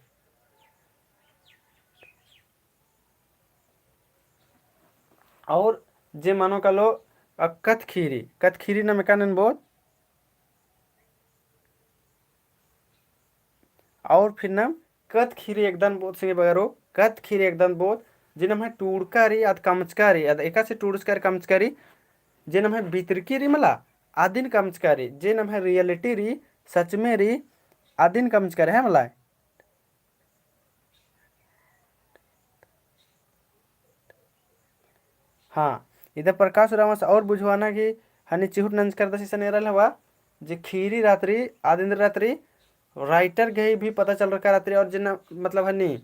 और जे मनो कालो, अ, कत्थ खीरी, कत्थ खीरी नम एकानन बोत। और फिर नम कत्थ खीरी एकदन बोत संगी बगरो, कत्थ खीरी एकदन बोत, जे नम्है टूड़का रई, आद कमचका रई, आद एकासे टूड़चका रई, कमचका रई, जे नम्है बितरकी रई मला, आदिन कमचका रई, जे नम्है reality रई, सच में रई, आदिन कमचका रई, है मला। हाँ, इदा प्रकाश उराँवस और बुझवाना कि हनी चिहुट नंजकर दस इसन एरल हवा, जे खीरी रात रई, आद एन्देर रात रई, writer गे भी पता चलरका रात रई, और जिन, मतलब, हनी,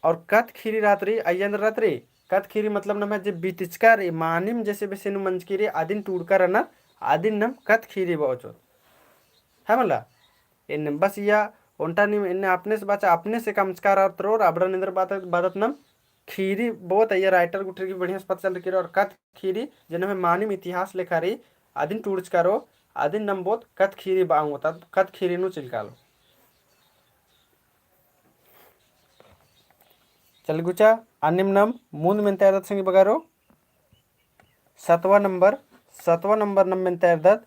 और कत्थ खीरी रात रई, अइय्या एन्देर रात रई, कत्थ खीरी मतलब नम्है जे बितचका रई, मानिम जैसे बेसे नू मंजकी रई, आदिन टूड़का रअनर, आदिन नम कत्थ खीरी बओचोत। है मला? एन्ने बस इया ओन्टा नीम एन्ने अपने से बाचा, अपने से कमचका रअर तरोर, अबड़ा एन्देर बात, बादत नम खीरी बोत, इया writer गुट्ठिर गे बढ़िया से पता चलरकी रई, और कत्थ खीरी जे नम्है मानिम इतिहास लेखा रई, आदिन टूड़चका रओ, आदिन नम बोत कत्थ खीरी बांगोत, आद कत्थ खीरी नू चिलकालो। चल गुचा, अन्नेम नम मुन्द मेन्ता एरदत संगी बगरो। सतवा नंबर, सतवा नंबर नम मेन्ता एरदत,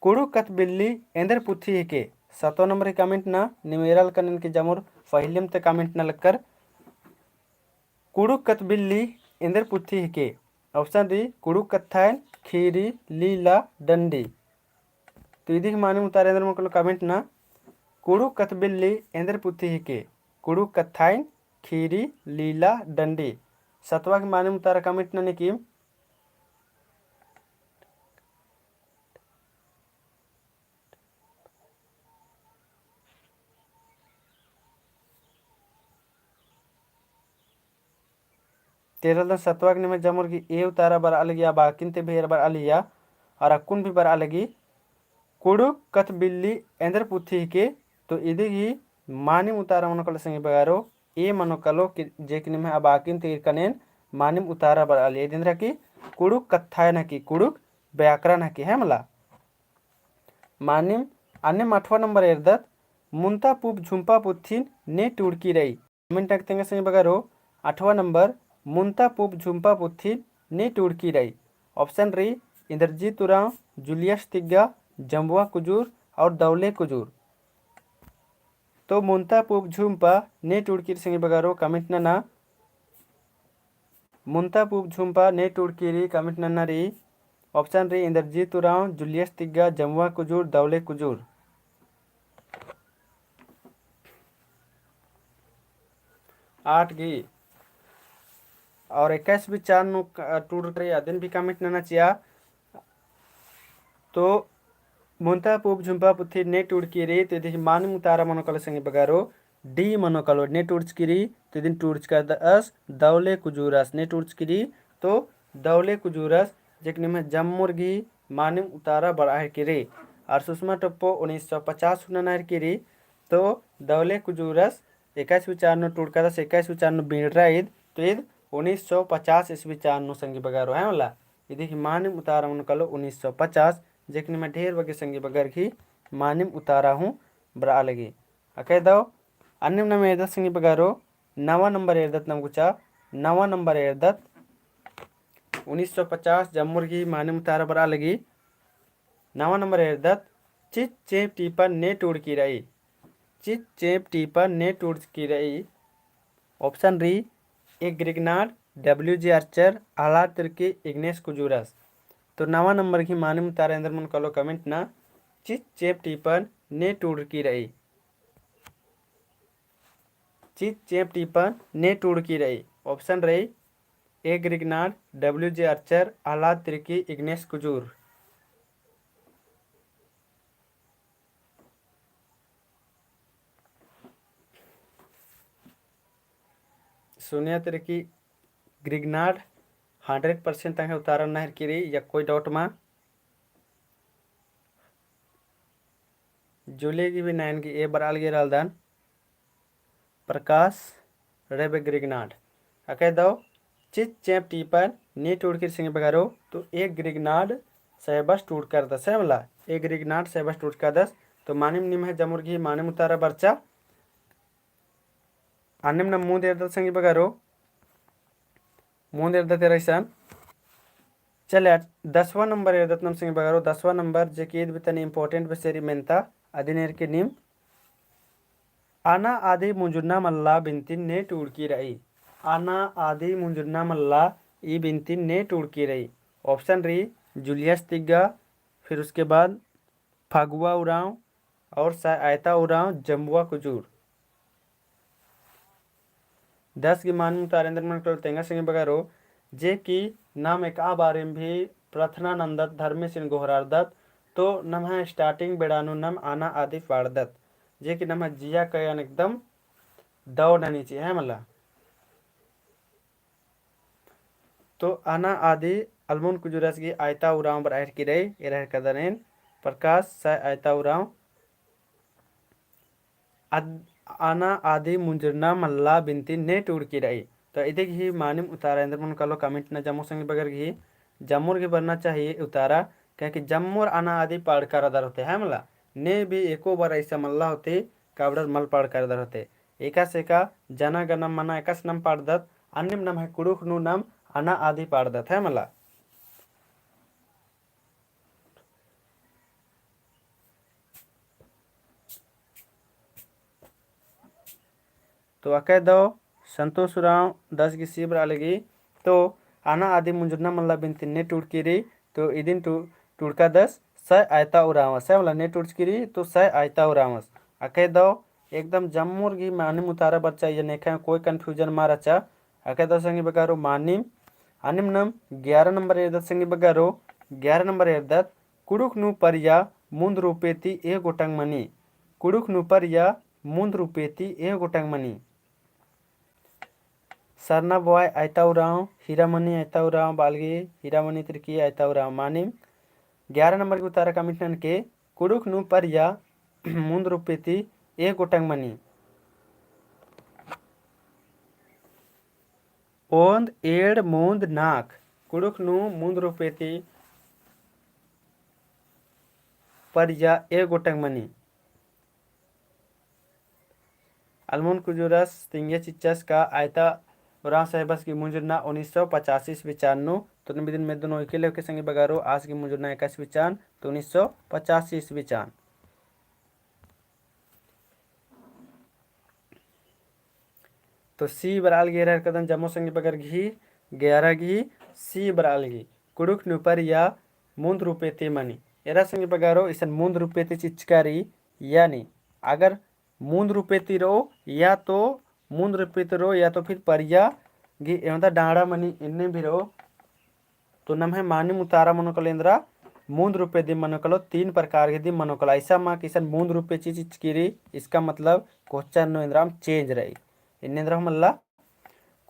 कुँड़ुख़ कत्थ बिल्ली एन्देर पुथी हिके। सतवा नंबर ही comment ना, नीम एरालकन एन के जमोर पहिलेम ते comment ना लक्कर। कुँड़ुख़ कत्थ बिल्ली एन्देर पुथी हिके। Option रई, कुँड़ुख़ कत्थाएन, खीरी, लीला, डंडी। तो इदी ही मानिम उतारा एन्देर मनो कालो comment ना, कुँड़ुख़ कत्थ बिल्ली एन्देर पुथी हिके? कुँड़ुख़ कत्थाइन, खीरी, लीला, डंडी। सतवा गही मानिम उतारा comment नना की। तेरलदन सतवा गही निम्है जम्मुर गही ए उतारा बरआ लगी, आ बाकिन ती भी एरा बरआ लगिया, और अक्कुन भी बरआ लगी। कुँड़ुख़ कत्थ बिल्ली एन्देर पुथी हिके, तो इदी गही मानिम उतारा मनो कालो संगी बगारो, ए मनो कालो कि जे कि निम्है आ बाकिन ती एरकन एन मानिम उतारा बरआ लगी। इदी एन्देर हिके, कुँड़ुख़ कत्थाइन हिके, कुँड़ुख़ व्याकरण हिके, है मला। मानिम अन्नेम अठवा नंबर एरदत, मुन्ता पूँप झुम्पा पुथिन ने टूड़की रई। Comment नना की तेंगा संगी बगारो, अठवा नंबर, मुन्ता पूँप झुम्पा पुथिन ने टूड़की रई। Option रई, इन्द्रजीत उराँव, जूलियस तिग्गा, जम्बुआ कुजूर और दौले कुजूर। तो मुन्ता पूँप झुम्पा ने टूड़की रई संगी बगारो, comment नना। मुन्ता पूँप झुम्पा ने टूड़की रई, comment नना रई। Option रई, इन्द्रजीत उराँव, जूलियस तिग्गा, जम्बुआ कुजूर, दौले कुजूर। आठ गही और इक्कीस विचार नू क-, टूड़की रई, अदिन भी comment नना चिआ। तो मुन्ता पूँप झुम्पा पुथी ने टूड़की रई, तो इदी गही मानिम उतारा मनो कालो संगी बगारो, D मनो कालो, ने टूड़चकी रई, तो इदिन टूड़चकादस दौले कुजूरस, ने टूड़चकी रई, तो दौले कुजूरस, जे कि निम्है जम्मुर गही मानिम उतारा बरआ हेरकी रई। और सुषमा टोप्पो उन्नीस सौ पचास हूँ नना हेरकी रई, तो दौले कुजूरस इक्कीस विचार नू टूड़कादस, इक्कीस विचार नू बिड़रा ईद, तो ईद उन्नीस सौ पचास ईस्वी चान नू संगी बगारो है मला। इदी गही मानिम उतारा मनो कालो उन्नीस सौ पचास, जे कि निम्है ढेर बग्गे संगी बगर गही मानिम उतारा हूँ बरआ लगी। अकय दव अन्नेम नम एरदत संगी बगारो, नवा नंबर एरदत नम गुचा, नवा नंबर एरदत उन्नीस सौ पचास जम्मुर गही मानिम उतारा बरआ लगी। नवा नंबर एरदत, चिच चेंप टीपन ने टूड़की रई। चिच चेंप टीपन ने टूड़की रई। Option रई, ए ग्रिगनाड, W J आर्चर, आह्लाद तिर्की, इग्नेस कुजूरस। तो नवा नंबर गही मानिम उतारा एन्देर मनो कालो comment नना, चिच चेंप टीपन ने टूड़की रई। चिच चेंप टीपन ने टूड़की रई। Option रई, ए ग्रिगनाड, W J आर्चर, आह्लाद तिर्की, इग्नेस कुजूर। सोनिया तिर्की ग्रिगनाड hundred percent तंग्है उतारा नना हेरकी रई, या कोई doubt मा। जूली गही भी नैन गही ए बरआ लगी रअलदन। प्रकाश रेबे ग्रिगनाड। अकय दव चिच चेंप टीपन ने टूड़की रई संगी बगारो, तो ए ग्रिगनाड सैबस टूड़कादस है मला, ए ग्रिगनाड सैबस टूड़कादस। तो मानिम निम्है जम्मुर गही मानिम उतारा बरचा। अन्नेम नम मुन्द एरदत संगी बगारो, मुन्द एरदत एरा इसन। चले, दसवाँ नंबर एरदत नम संगी बगारो, दसवाँ नंबर जे कि ईद भी तनी important बेसे रई मेन्ता, अदिन एरकी नीम। अना आदि मुंजुरना मल्ला बिनतिन ने टूड़की रई। अना आदि मुंजुरना मल्ला ई बिनतिन ने टूड़की रई। Option रई, जूलियस तिग्गा, फिर उसके बाद फगुआ उराँव और सै आयता उराँव जम्बुआ कुजूर। दस गही मानिम उतारा एन्देर मनो कालो तेंगा संगी बगारो, जे कि नम एकआ बारिम भी प्रार्थना नन्दत, धर्मेसिन गोहरारदत, तो नम्है starting बेड़ा नू नम अना आदि पाड़दत, जे कि नम्है जिया कयन एकदम दव ननी चिआ है मला। तो अना आदि अलमुन कुजूरस गही आयता उराँव बरआ हेरकी रई, एरा हेरकादन एन, प्रकाश सै आयता उराँव। अद-, अना आदि मुंजुरना मल्ला बिनतिन ने टूड़की रई। तो इदी गही मानिम उतारा एन्देर मनो कालो comment नना जम्मो संगी बगर गही, जम्मोर गही बरना चाहिए उतारा, क्योंकि जम्मोर अना आदि पाड़का रअदर होते है मला। ने भी एको बार ऐसा मल्ला होते, काबड़र मल पाड़का रअदर होते। एकासे का जना गनम मना एकासे नम पाड़दत, अन्नेम नम्है कुँड़ुख़ नू नम अना आदि पाड़दत है मला। तो अकय दव संतोष उराँव दस गही सी बरआ लगी। तो अना आदि मुंजुरना मल्ला बिनतिन ने टूड़की रई, तो इदिन टू-, टूड़कादस सै आयता उराँवस, है मला, ने टूड़चकी रई, तो सै आयता उराँवस। अकय दव एकदम जम्मोर गही मानिम उतारा बरचा, इया नेखय कोई confusion मा रहचा। अकय दव संगी बगरो मानिम। अन्नेम नम ग्यारह नंबर एरदत संगी बगरो, ग्यारह नंबर एरदत, कुँड़ुख़ नू परिया मुन्द रूपे ती एह गोटंग मनी। कुँड़ुख़ नू परिया मुन्द रूपे ती एह गोटंग मनी। सरना बोआय अइता उराँव, हीरामनी अइता उराँव बआलगी, हीरामनी तिरकी अइता उराँव। मानिम ग्यारह नंबर गही उतारा comment ननके, कुँड़ुख़ नू परिया मुन्द रूपे ती एह गोटंग मनी। ओन्द, एंड़, मुन्द, नाख़। कुँड़ुख़ नू मुन्द रूपे ती परिया एह गोटंग मनी। अलमुन कुजूरस तिंगिया चिच्चस का अइता उराँव साहेबस गही मुंजुरना उन्नीस सौ पचासी ईस्वी चान नू, तो निम्है दिम मेद्दन ओइके लेवके संगी बगरो आस गही मुंजुरना एकासे ईस्वी चान, तो उन्नीस सौ पचासी ईस्वी चान। तो C बरआलगी एरा हिरकदन जम्मो संगी बगर गही, ग्यारह गही C बरआलगी। कुँड़ुख़ नू परिया मुन्द रूपे ती मनी। एरा संगी बगरो इसन मुन्द रूपे ती चिच्चका रई, यानी अगर मुन्द रूपे ती रओ या तो, मुन्द रूपे ती रओ या तो फिर परिया गही एवंदा डाँड़ा मनी एन्ने भी रओ, तो नम्है मानिम उतारा मनो कालो एन्दरा मुन्द रूपे दिम मनो कालो, तीन प्रकार गही दिम मनो कालो। अइसा मा कि इसन मुन्द रूपे ती चिच्चकी रई, इसका मतलब question नू एन्दराम change रई। एन्ने एन्दरा हूँ मल्ला,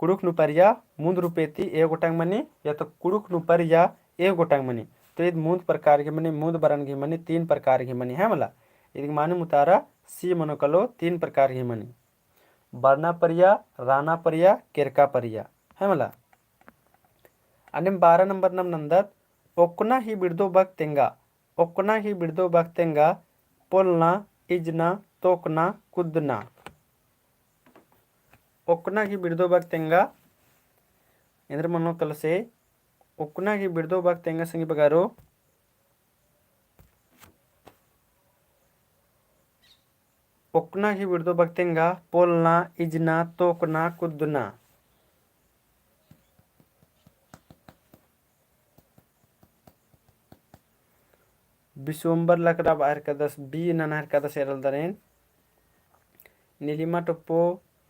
कुँड़ुख़ नू परिया मुन्द रूपे ती एह गोटंग मनी या तो कुँड़ुख़ नू परिया एह गोटंग मनी। तो ईद मुन्द प्रकार गही मनी, मुन्द बरन गही मनी, तीन प्रकार गही मनी, है मला। ईद मानिम उतारा C मनो कालो, तीन प्रकार गही मनी। बरना परिया, राना परिया, केरका परिया, है मला। अन्नेम बारह नंबर नम नन्दत, ओक्कना ही बिड़दो बक तेंगा, ओक्कना ही बिड़दो बक तेंगा, पोलना, इजना, तोकना, कुद्दना। ओक्कना ही बिड़दो बक तेंगा, एन्दर मनो कालो से, ओक्कना ही बिड़दो बक तेंगा संगी बगरो। ओक्कना ही बिड़दो बक तेंगा, पोलना, इजना, तोकना, कुद्दना। बिसोम्बर लकड़ा बअर कदस, B नना हिरकदस एरा लगदन। नीलिमा टोप्पो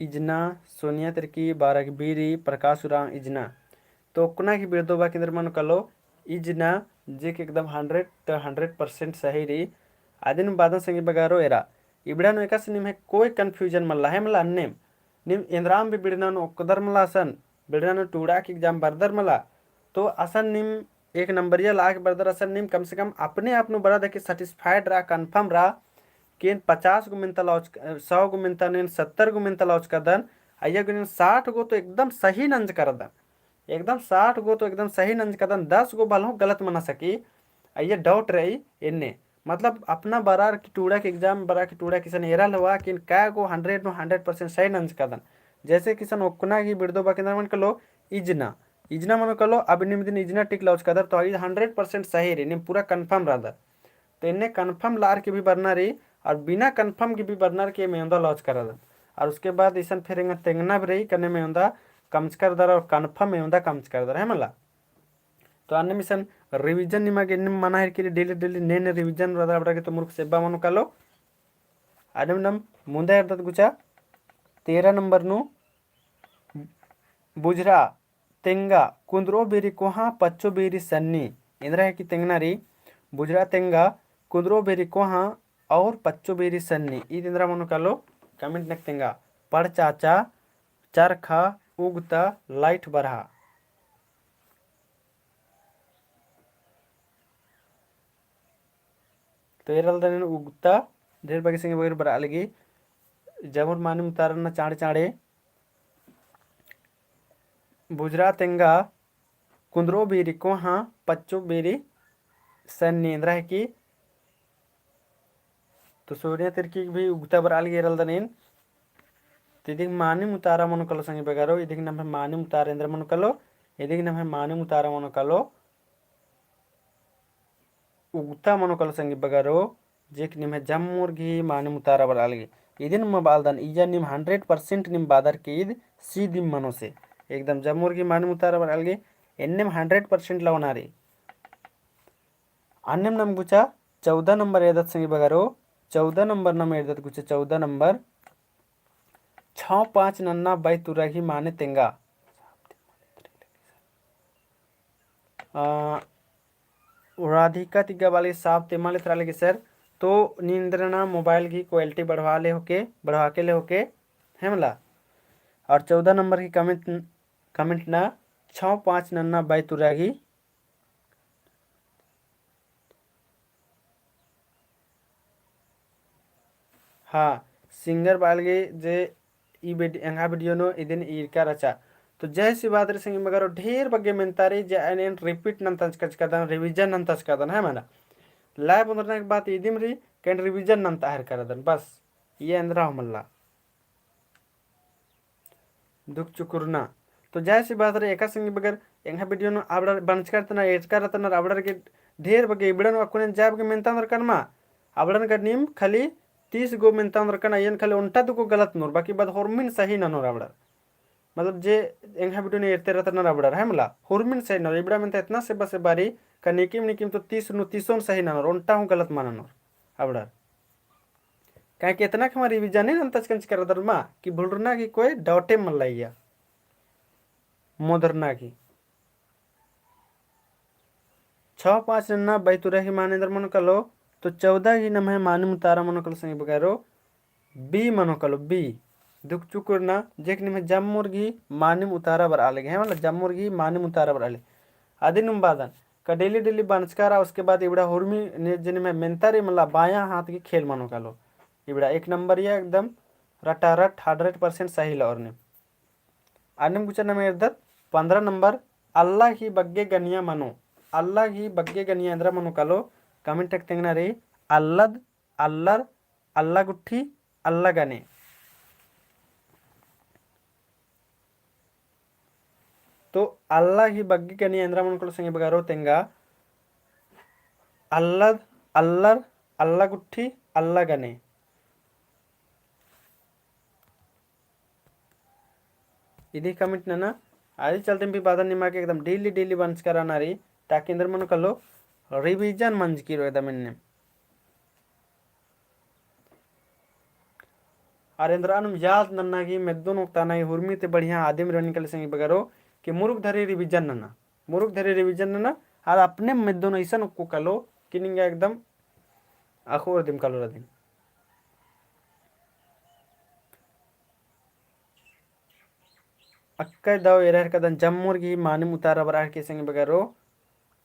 इजना, सोनिया तिरकी, बारक बीरी, प्रकाश उराँव इजना। तो ओक्कना ही बिड़दो बक एन्दर मनो कालो इजना, जे कि एकदम hundred, hundred percent सही रई। अदिन बादन संगी बगरो एरा। इबड़ा नू एकासे निम्है कोई confusion मल्ला, है मला। अन्नेम निम एन्दराम भी बिड़ना नू ओक्कदर मला असन, बिड़ना नू टूड़ाक exam बरदर मला, तो असन निम एक नंबरिया लाग बरदर असन निम कम से कम अपने आप नू बड़ा देखी satisfied रआ, confirm रआ, कि एन पचास गो मेन्ता लौच, सौ गो मेन्ता नू एन सत्तर गो मेन्ता लौचकदन, अइय्या गो एन साठ गो तो एकदम सही नंजकरदन, एकदम साठ गो तो एकदम सही नंजकदन, दस गो भलहूँ गलत मना सकी, अइय्या doubt रई एन्ने। मतलब अपना बरार की टूड़ाक exam बरा की टूड़ाक इसन एरा लवा कि एन कै गो hundred नू hundred percent सही नंजकदन। जैसे कि इसन ओक्कना ही बिड़दो बक एन्दर मनो कालो इजना, इजना मनो कालो, अब निम दिम इजना tick लौचकदर तो ई hundred percent सही रई, निम पूरा confirm रअदर। तो एन्ने confirm लार की भी बरना रई, और बिना confirm की भी बरना रई कि एम एवंदा लौचकरदन। और उसके बाद इसन फिर एंगा तेंगना भी रई, कने एम एवंदा कमचकरदर और confirm एवंदा कमचकरदर, है मला। तो अन्नेम इसन revision निमा गे एन्नेम मना हेरकी रई, daily daily ने ने revision रअदर अबड़ा गे तो मुरुख सेब्बा मनो कालो। अन्नेम नम मुन्दा एरदत गुचा तेरह नंबर नू, बुझरा तेंगा, कुन्दरो बीरी कोहाँ, पच्चो बीरी सन्नी। एन्दरा हेकी तेंगना रई, बुझरा तेंगा, कुन्दरो बीरी कोहाँ और पच्चो बीरी सन्नी। ईद एन्दरा मनो कालो comment नक तेंगा। पड़चाचा, चरखा, उगता, light बरहा। तो एरा लगदन एन उगता, ढेर बग्गे संगी बगर बरआ लगी। जमुर मानिम उतारा नना चाँड़े चाँड़े। बुझरा तेंगा, कुन्दरो बीरी कोहाँ, पच्चो बीरी सन्नी। एन्दरा हेकी तो सोनिया तिरकी भी उगता बरआ लगी एरा लगदन एन। तो इदिक मानिम उतारा मनो कालो संगी बगरो, इदिक नम्है मानिम उतारा एन्दरा मनो कालो, इदिक नम्है मानिम उतारा मनो कालो उगता मनो कालो संगी बगरो, जे कि निम्है जम्मोर गही मानिम उतारा बरआ लगी। इदिन मा बआलदन, इया निम hundred percent निम बअदर कि ईद C दिम मनो से। एकदम जम्मोर गही मानिम उतारा बरआ लगी, एन्नेम hundred percent लवना रई। अन्नेम नम गुचा चौदह नंबर एरदत संगी बगरो, चौदह नंबर नाम एरदत गुचा, चौदह नंबर। छौ पाँच नन्ना बई तुरा गही माने तेंगा। आ, राधिका तिग्गा बाली साफ तेमा लेतरा लगी सर। तो नींद्रना मोबाइल की क्वालिटी बढ़वा ले होके, बढ़वा के ले होके, है मला। और चौदह नंबर की कमेंट, कमेंट ना छौ पाँच नन्ना बई तुरा गही। हाँ, सिंगर बालगे जे ई वीड-, एंगा वीडियो नू इदिन ईरका रहचा। तो जय शिव बादरी संगी बगरो ढेर बग्गे मेन्तारी जे एन, एन repeat नन तंचकचकादन, revision नन तंचकादन, है मला। Live ओन्दरना के बात इदिम रई, केन revision नन तहर करदन, बस, ये एन्दरा हो मल्ला। दुख चुकुरना। तो जय शिव बादरी एका संगी बगर एंगा वीडियो नू अबड़र बंचकर तना एटकर तनर अबड़र के ढेर बग्गे इबड़न अक्कुन जाब के मेन्ता ओन्दरकन मा। अबड़न का नीम खाली तीस गो मेन्ता ओन्दरकन अयन खाली ओन्टा दुगो गलत ननोर, बाकी बाद होरमिन सही ननोर अबड़र। मतलब जे एंगा वीडियो नू एरते रतनर अबड़र है मला, होरमिन सही ननोर। इबड़ा मेन्ता इतना से बस बारी का निकिम निकिम तो तीस नू तीसोन सही ननोर, ओन्टा हूँ गलत मा ननोर अबड़र। काहे कि एतना खेमा revision ही नन तंचकचकादर मा कि भुलरना की कोई doubt ए मल्ला इया। मोदरना की। छौ पाँच नन्ना बई तुरा गही माने एन्दर मनो कालो, तो चौदह गही नम्है मानिम उतारा मनो कालो संगी बगरो, B मनो कालो, B। दुख चुकुरना, जेक निम्है जम्मुर गही मानिम उतारा बरआ लगी, है मला, जम्मुर गही मानिम उतारा बरआ लगी। अदिन उम्बादन का daily daily बंचकारा, उसके बाद इबड़ा हुरमी ने जे निम्है मेन्तारी मला बायां हाथ की खेल मनो कालो। इबड़ा एक नंबर या एकदम रटारट hundred percent सही लओर ने। अन्नेम गुचा नाम एरदत पन्द्रह नंबर, अल्ला गही बग्गे गनिया मनो। अल्ला गही बग्गे गनिया एन्दरा मनो कालो, comment तक तेंगना रई, अल्लद, अल्लर, अल्ला गुट्ठी, अल्ला गने। तो अल्ला गही बग्गे गनिया एन्दरा मनो कालो संगी बगरो तेंगा, अल्लद, अल्लर, अल्ला गुट्ठी, अल्ला गने। इदी comment नना, आदि चलते भी बादन निमा के एकदम daily daily बंचकर आना रई, ताकि एन्दर मनो कालो revision मंजकी रओ एकदम एन्ने। अर एन्दरा नुम याद नन्ना की मेद्दोन ओक्ताना की हुरमी ते बढ़िया आदिम रअनी काली संगी बगरो कि मुरुक धरी revision नना। मुरुक धरी revision नना, अर अपने मेद्दोन अइसन ओक्को कालो कि निंगा एकदम अखोर दिम कालो रअदिन। अक्कय दव एरर कदन जम्मुर गही मानिम उतारा बरआ लगी संगी बगरो,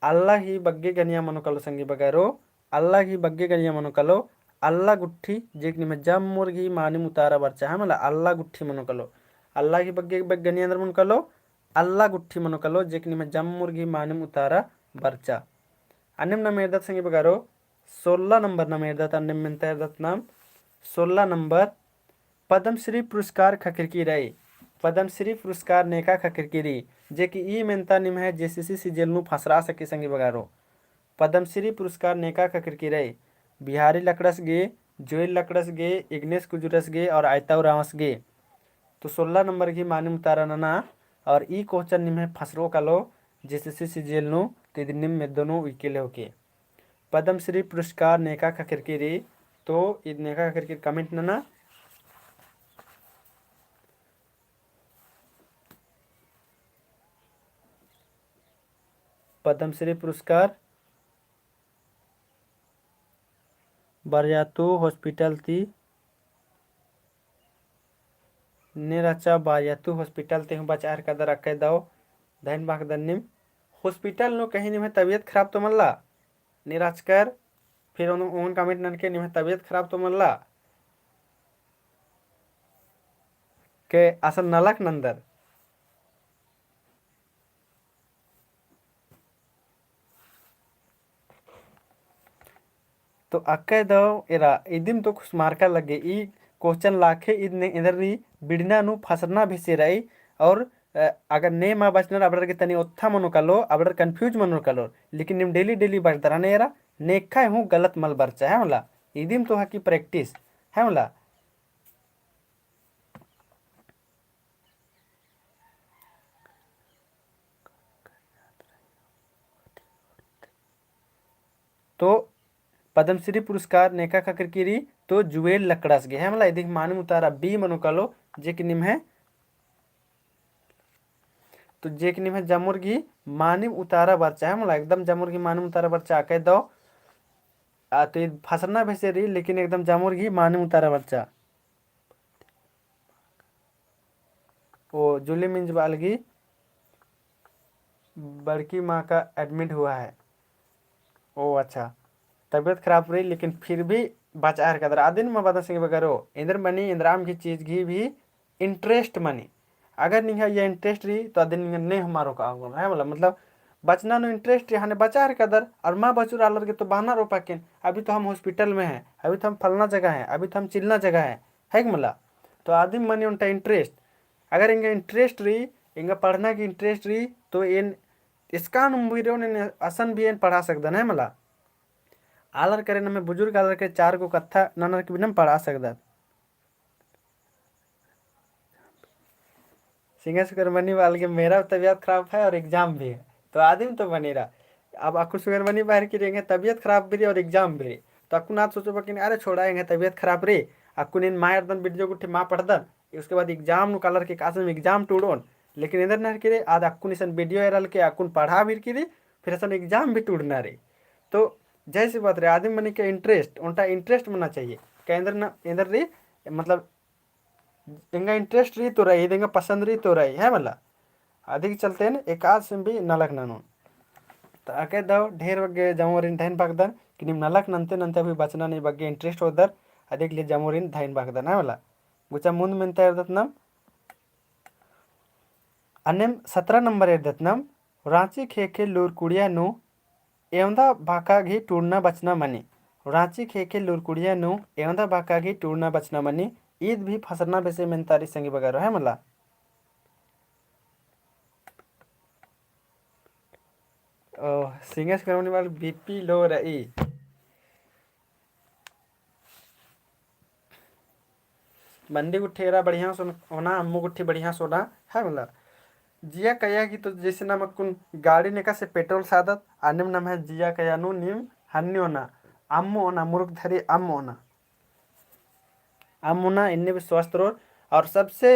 अल्ला गही बग्गे गनिया मनो कालो संगी बगरो, अल्ला गही बग्गे गनिया मनो कालो, अल्ला गुट्ठी, जेक निम्है जम्मुर गही मानिम उतारा बरचा, है मला, अल्ला गुट्ठी मनो कालो। अल्ला गही बग्गे, बग्गे गनिया एन्दर मनो कालो, अल्ला गुट्ठी मनो कालो, जेक निम्है जम्मुर गही मानिम उतारा बरचा। अन्नेम नाम एरदत संगी बगरो, सोलह नंबर नाम एरदत, अन्नेम मेन्ता एरदत नाम सोलह नंबर, पद्मश्री पुरस्कार ख़क्खरकी रई। पद्मश्री पुरस्कार नेका ख़क्खरकी रई, जे कि ई मेन्ता निम्है JCC CGL नू फसरआ सकी संगी बगरो। पद्मश्री पुरस्कार नेका ख़क्खरकी रई, बिहारी लकड़स गे, जोइल लकड़स गे, इग्नेस कुजूरस गे और आयता उराँवस गे। तो सोलह नंबर गही मानिम उतारा नना और ई question निम्है फसरओ कालो JCC CGL नू, तो इदिन नीम मेद्दो नू उइके ले होके। पद्मश्री पुरस्कार नेका ख़क्खरकी रई, तो ईद नेका ख़क्खरकी comment नना। पद्मश्री पुरस्कार बारयातू hospital ती ने रहचा, बारयातू hospital ती हूँ बचआ हेलरकदर अक्कय दव, धइन बाकदन नीम। Hospital नू कहीं निम्है तबियत खराब तो मल्ला? ने रहचकर, फिर ओन, ओन comment ननके निम्है तबियत खराब तो मल्ला? के असन नलख नन्दर। तो अक्कय दव एरा, इदिम तो खुसमारका लग्गे, ई question लाखे ईद ने एन्देर रई बिड़ना नू फसरना बेसे रई, और, अ, अगर ने मा बचनर अबड़र गे तनी ओत्था मनो कालो, अबड़र confuse मनो कालो, लेकिन नीम daily daily बचदर ने एरा, नेखय हूँ गलत मल बरचा है मला, इदिम तो हकी practice है मला। तो पद्मश्री पुरस्कार नेका ख़क्खरकी रई, तो जुएल लकड़स गे, है मला, इदिक मानिम उतारा B मनो कालो, जे कि निम्है, तो जे कि निम्है जमुर गही मानिम उतारा बरचा, है मला, एकदम जमुर गही मानिम उतारा बरचा, अकय दव। आ, तो ईद फसरना बेसे रई, लेकिन एकदम जमुर गही मानिम उतारा बरचा। ओ, जुली मिंज बालगी बड़की माँ का admit हुआ है। ओ अच्छा, तबियत खराब रई, लेकिन फिर भी बचआ हेलरकदर। अदिन मा बअदन संगी बगरो, एन्देर मनी, एन्दराम गही चीज गही भी interest मनी। अगर निंग्है या interest रई, तो अदिन निंग्है ने हमारो का आंगो, है मला, मतलब, बचना नू interest रई, हने बचआ हेलरकदर, और मा बचुर आलर गे तो बअना रओ पाकेन, अभी तो हम hospital में हैं, अभी तो हम फलना जगह हैं, अभी तो हम चिलना जगह हैं, है कि मला? तो अदिन मनी ओन्टा interest। अगर एंगा interest रई, एंगा पढ़ना की interest रई, तो एन एसकान उम्बिरोन एन असन भी एन पढ़आ सकदन, है मला। आलर करे नम्है बुजुर्ग आलर के चार गो कत्था ननर के बिनम पढ़आ सकदत। सिंगेस कर मनी बालगे मेरा तबियत खराब है और exam भी है, तो अदिम तो मनी रआ। अब अक्कुन सुगर मनी बअर की रई, एंग्है तबियत खराब भी रई और exam भी रई, तो अक्कुन आद सोचो बकिन, अरे छोड़ा, एंग्है तबियत खराब रई, अक्कुन एन मा एरदन, video गुट्ठी मा पढ़दन, उसके बाद exam नू कालर के कासम exam टूड़ोन, लेकिन एन्देर ननर की रई, आद अक्कुन इसन video एरर की अक्कुन पढ़आ भी रई की रई, फिर असन exam भी टूड़ना रई। तो जैसी बात रई, आदिम मनी के interest, ओन्टा interest मना चाहिए। का एन्देर न, एन्देर रई, मतलब, एंगा interest रई तो रई, एंगा पसंद रई तो रई, है मला। अदिक चलते न एकाद सिम भी नलख ननोन। तो अकय दव ढेर बग्गे जमुरिन धइन बअदन कि नीम नलख नन्ते नन्ते अभी बचना नी बग्गे interest होअदर, अदिक लिए जमुरिन धइन बअदन, है मला। गुचा मुन्द मेन्ता एरदत नम, अन्नेम सतरा नंबर एरदत नम, राँची ख़ेख़ेल लूरकुड़िया नू एवंदा भाखा गही टूड़ना बचना मनी। राँची ख़ेख़ेल लूरकुड़िया नू एवंदा भाखा गही टूड़ना बचना मनी। ईद भी फसरना बेसे मेन्ता रई संगी बगरो, है मला। ओ, सिंगेस करमनी बाल BP low रई। बंडी गुट्ठी एरा बढ़िया से ओना, अम्मू गुट्ठी बढ़िया से ओना, है मला। जिया कया की तो जैसे नम अक्कुन गाड़ी नेका से petrol सादत, अन्नेम नम्है जिया कया नू नीम हन्नी ओना, अम्म ओना, मुरुक धरी अम्म ओना। अम्म ओना, एन्ने भी स्वस्थ रओर। और सबसे,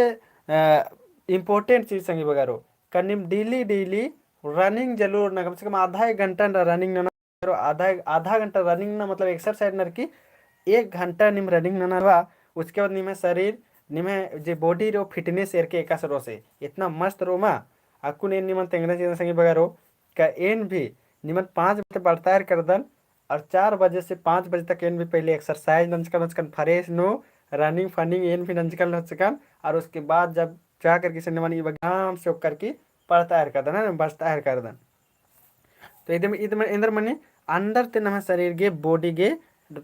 अ, important चीज संगी बगरो, का नीम daily, daily running जरूर ना, कम से कम आधा एक घंटा ना running नना। आधा, आधा घंटा running ना, मतलब exercise नर की एक घंटा नीम running नना रआ, उसके बाद निम्है शरीर, निम्है जे body रओ fitness एरके एकासे रओ से, इतना मस्त रओ मा। अक्कुन एन निमन तेंगना चीज संगी बगरो, का एन भी निमन पाँच बजे बरता एरकदन, और चार बजे से पाँच बजे तक एन भी पहले exercise नंजकन, नंजकन fresh नू, running फनिंग एन भी नंजकन, नंजकन, और उसके बाद जब जा करके से निमन ई बग्गे आराम से ओकर की पढ़ता एरकदन, है ना, बरता एरकदन। तो इदम, इदम, एन्देर मनी अंदर ती नम्है शरीर गे, body गे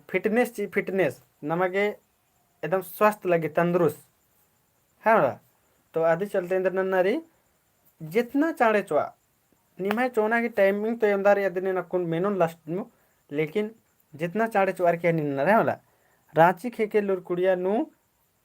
fitness ची, fitness नमा गे एकदम स्वस्थ लगी, तंदुरुस्त, है ना। तो अदी चलते एन्देर नन्ना रई, जितना चाँड़े चोआ, निम्है चोना की timing तो एवंदा रई, अदिन अक्कुन मेनोन last नू, लेकिन जितना चाँड़े चोअर की नन्ना रई, है ना। राँची ख़ेख़ेल लूरकुड़िया नू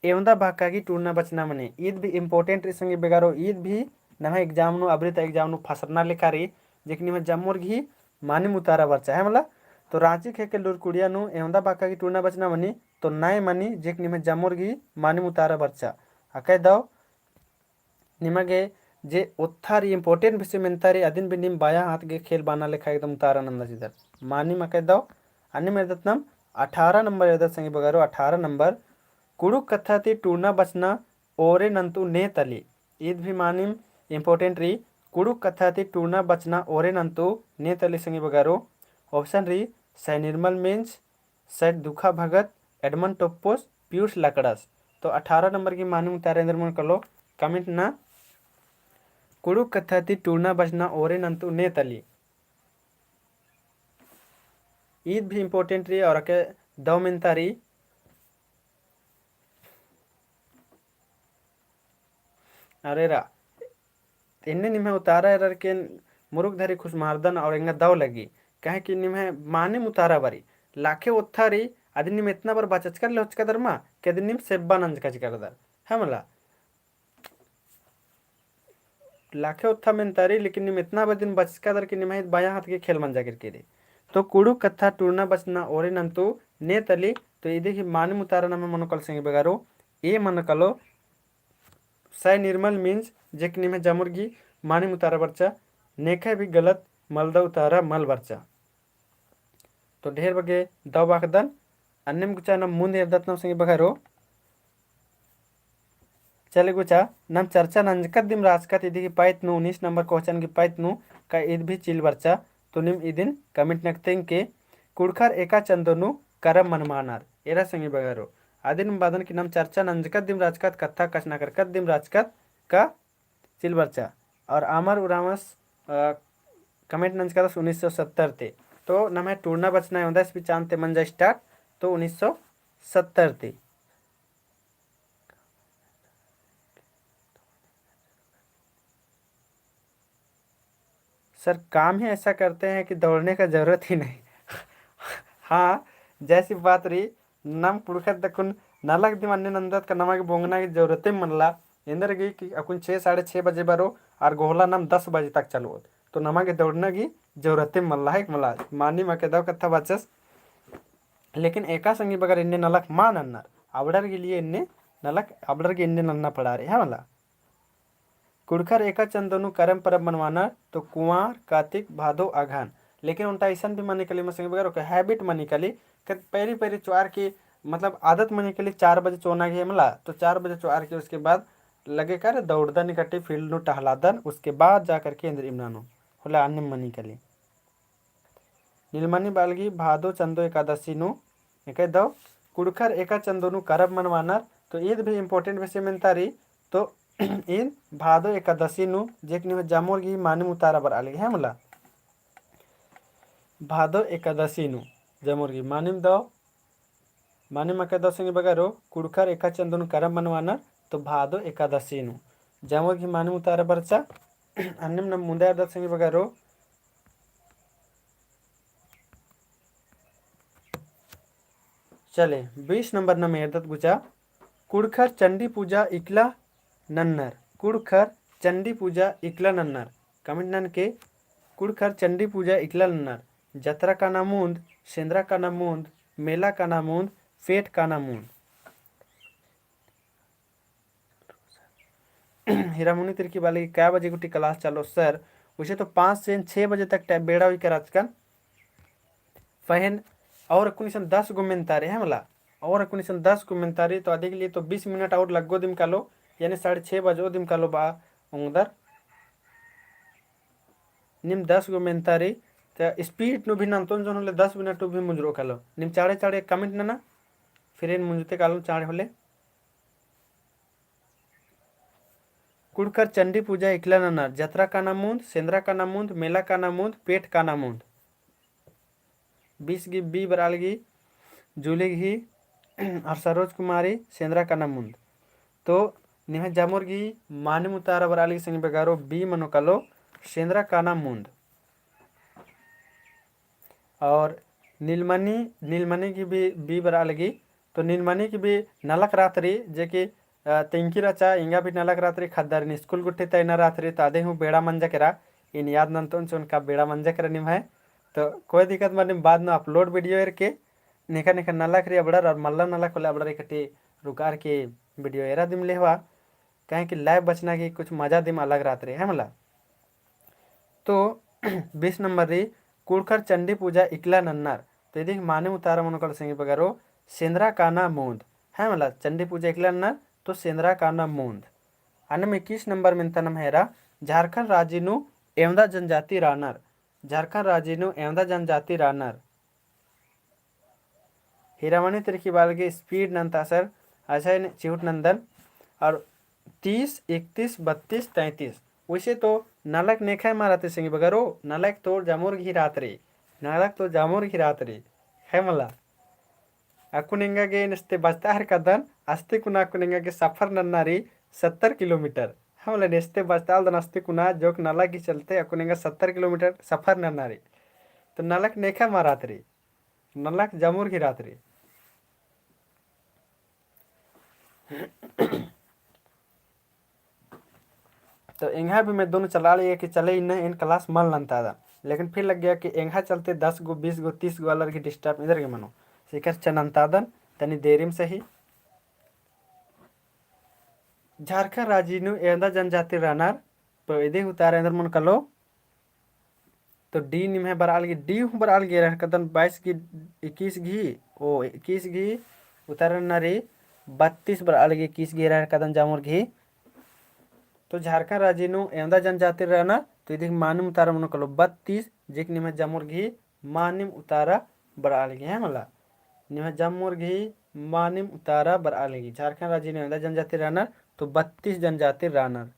एवंदा भाखा गही टूड़ना बचना मनी। ईद भी important रई संगी बगरो, ईद भी नम्है exam नू, अबरी ता exam नू फसरना लेखा रई, जे कि निम्है जम्मोर गही मानिम उतारा बरचा, है मला। तो राँची ख़ेख़ेल लूरकुड़िया नू एवंदा भाखा गही टूड़ना बचना मनी, तो नाय मनी, जे कि निम्है जम्मोर गही मानिम उतारा बरचा। अकय दव निमा गे जे ओत्था रई, important बेसे मेन्ता रई, अदिन भी नीम बायाँ हाथ गे खेल बाना लेखा एकदम उतारा नंदा चिदर। मानिम अकय दव, अन्नेम एरदत नम अठारह नंबर एरदत संगी बगरो, अठारह नंबर, कुँड़ुख़ कत्था ती टूड़ना बचना ओरे नन्तु ने तली। ईद भी मानिम important रई, कुँड़ुख़ कत्था ती टूड़ना बचना ओरे नन्तु ने तली संगी बगरो। Option रई, सै निर्मल मेंज, सैट दुखा भगत, एडमंड टोप्पोस, पीयूष लकड़स। तो अठारह नंबर गही मानिम उतारा एन्देर मनो कालो, comment ना, कुँड़ुख़ कत्था ती टूड़ना बचना ओरे नन्तु ने तली। ईद भी important रई और अकय दव मेन्ता रई। अरे रा, एन्ने निम्है उतारा एरर के मुरुक धरी खुसमारदन और एंगा दव लगी, काहे कि निम्है मानिम उतारा बारी लाखे ओत्था रई, अदिन नीम एतना बार बचचकर लेहोचकदर मा, कि अदिन नीम सेब्बा नंजकचकदर, है मला। लाखे ओत्था मेन्ता रई, लेकिन नीम एतना बार अदिन बचचकदर कि निम्है बायाँ हाथ गे खेल मंजा केरकी रई। तो कुँड़ुख़ कत्था टूड़ना बचना ओरे नन्तु ने तली, तो इदी गही मानिम उतारा नम्है मनो कालो संगी बगरो, ए मनो कालो, सय निर्मल means जे कि निम्है जमुर गही मानिम उतारा बरचा, नेखय भी गलत मलदव उतारा मल बरचा। तो ढेर बग्गे दव बाखदन, अन्नेम गुचा नम मुन्द एरदत नम संगी बगरो। चले गुचा, नम चर्चा नंजकत दिम राचकत इदी गही पाइत नू, उन्नीस नंबर question गही पाइत नू, का ईद भी चिल बरचा, तो नीम इदिन comment नक्तेंग के कुँड़ुख़र एका चंदो नू करम मनमानर, एरा संगी बगरो। अदिन बअदन कि नम चर्चा नंजकत दिम राचकत, कत्था कछनखरकत दिम राचकत का चिल बरचा। और अमर उराँवस, अ, comment नंजकादस उन्नीस सौ सत्तर ती। तो नम्है टूड़ना बचना एवंदा इस्वी चान ती मंजा start, तो उन्नीस सौ सत्तर ती। सर, काम ही ऐसा करते हैं कि दौड़ने का जरूरत ही नहीं। हाँ, जैसी बात रही, नम कुँड़ुख़र दखुन नलख दिम अन्ने नंदत का नमा गे बोंगना की जरूरते मल्ला। एन्देरगे कि अक्कुन छः, साढ़े छः बजे बरो और गोहला नम दस बजे तक चलोत। तो नमा गे दौड़ना की जरूरते मल्ला है, मल्ला। मानिम अक्कु दव कत्था बाचस। लेकिन एका संगी बगर एन्ने नलख मा नन्नर, अबड़र गे लिए एन्ने नलख, अबड़र गे एन्ने नन्ना पड़ा रई, है मला। कुँड़ुख़र एका चंदो नू करम परब मनवानर तो कुँवार, कातिक, भादो, अगहन। लेकिन ओन्टा इसन भी मनी कली मा संगी बगर, ओकर habit मनी कली, कद पैरी पैरी चोअर की, मतलब आदत मनी कली चार बजे चोना गे मला, तो चार बजे चोअर की उसके बाद लगे कर दौड़दन इकट्ठी field नू टहलादन, उसके बाद जा करके एन्देर इमना नू होला अन्नेम मनी कली। नीलमनी बआ लगी भादो चंदो एकादशी नू, एका दव कुँड़ुख़र एका चंदो नू करम मनवानर, तो ईद भी important विषय मेन्ता रई। तो ईद भादो एकादशी नू जे कि निम्है जमुर गही मानिम उतारा बरआ लगी, है मला। भादो एकादशी नू जमुर गही मानिम दव, मानिम अक्कु दव संगी बगरो, कुँड़ुख़र एका चंदो नू करम मनवानर, तो भादो एकादशी नू जमुर गही मानिम उतारा बरचा। अन्नेम नम मुन्दा एरदत संगी बगरो। चले, बीस नंबर नम एरदत गुचा, कुँड़ुख़र चंडी पूजा इकला नन्नर, कुँड़ुख़र चंडी पूजा इकला नन्नर। Comment नन के, कुँड़ुख़र चंडी पूजा इकला नन्नर, जतरा काना मुन्द, सेंदरा काना मुन्द, मेला काना मुन्द, पेट काना मुन्द। हीरामोनी तिर्की बआ लगी कै बजे गुट्ठी class चालो सर? वैसे तो पाँच से छः बजे तक टा-, बेड़ा हुई कराचकन। पहें और अक्कुन इसन दस गो मेन्ता रई, है मला, और अक्कुन इसन दस गो मेन्ता रई, तो अदी के लिए तो बीस मिनट और लग्गो दिम कालो, यानी साढ़े छः बजो दिम कालो बआ ओंगदर। नीम दस गो मेन्ता रई, तो speed नू भी नन्तोन जोन होले दस मिनट नू भी मुंजरो कालो। नीम चाड़े चाड़े comment नना, फिर एन मुंजते कालो चाड़े होले। कुँड़ुख़र चंडी पूजा इकला नन्नर, जतरा काना मुन्द, सेंदरा काना मुन्द, मेला काना मुन्द, पेट काना मुन्द। बीस गही B बरआ लगी, जूली गही और सरोज कुमारी, सेंदरा काना मुन्द। तो निम्है जमुर गही मानिम उतारा बरआ लगी संगी बगरो, B मनो कालो, सेंदरा काना मुन्द। और नीलमनी, नीलमनी गही भी B बरआ लगी। तो नीलमनी गही भी नलख रअत रई, जे कि, अ, तिंकी रहचा, एंगा भी नलख रअत रई, ख़द्दारिन school गुट्ठी तइना रअत रई, तो अदे हूँ बेड़ा मंजा केरा, एन याद नन्तोन चिओन का बेड़ा मंजा केरा निम्है। तो कोई दिक्कत मनी, बाद नू upload video एरके, नेखा नेखा नलख रई अबड़र, और मल्ला नलख होले अबड़र इकट्ठी रुकार के video एरा दिम लेहवा, काहे कि live बचना की कुछ मजा दिम अलग रअत रई, है मला। तो बीस नंबर रई, कुँड़ुख़र चंडी पूजा इकला नन्नर। तो इदी मानिम उतारा मनो कालो संगी बगरो, सेंदरा काना मुन्द। है मला, चंडी पूजा इकला नन्नर, तो सेंदरा काना मुन्द। अन्नेम इक्कीस नंबर मेन्ता नम्है एरा, झारखंड राजी नू एवंदा जनजाति रअनर। झारखंड राजी नू एवंदा जनजाति रअनर। हीरामोनी तिर्की बआ लगी speed नन्ता सर, अच्छा एन चिहुट नन्दन। और तीस, इकतीस, बत्तीस, तैंतीस। वैसे तो नलख नेखय मा रअत रई संगी बगरो, नलख तो जमुर गही रअत रई, नलख तो जमुर गही रअत रई, है मला। अक्कुन एंगा गे नेस्ते बचतालदन, अस्ती कुना अक्कुन एंगा गे सफर नन्ना रई सत्तर kilometre। है मला, नेस्ते बचतालदन अस्ती कुना, जोक नलख गही चलते अक्कुन एंगा सत्तर kilometre सफर नन्ना रई। तो नलख नेखय मा रअत रई, नलख जमुर गही रअत रई। तो एंग्है भी मेद्दो नू चला लगिया कि चले इन्ना एन class मल नन्तादन। लेकिन फिर लग्गिया कि एंग्है चलते दस गो, बीस गो, तीस गो आलर गही disturb एन्देरगे मनो। सिखर चे नन्तादन, तनी देरिम सही। झारखंड राजी नू एवंदा जनजाति रअनर, तो इदी उत्तर एन्देर मनो कालो। तो D निम्है बरआ लगी, D हूँ बरआ लगी एरा हेलरकदन बाईस गही, इक्कीस गही, ओ इक्कीस गही उत्तर नना रई, बत्तीस बरआ लगी, इक्कीस गही एरा हेलरकदन जामुर गही। तो झारखंड राजी नू एवंदा जनजाति रअनर, तो इदी मानिम उत्तर मनो कालो बत्तीस, जे कि निम्है जामुर गही मानिम उत्तर बरआ लगी, है मला। निम्है जामुर गही मानिम उत्तर बरआ लगी। झारखंड राजी नू एवंदा जनजाति रअनर, तो बत्तीस जनजाति रअनर।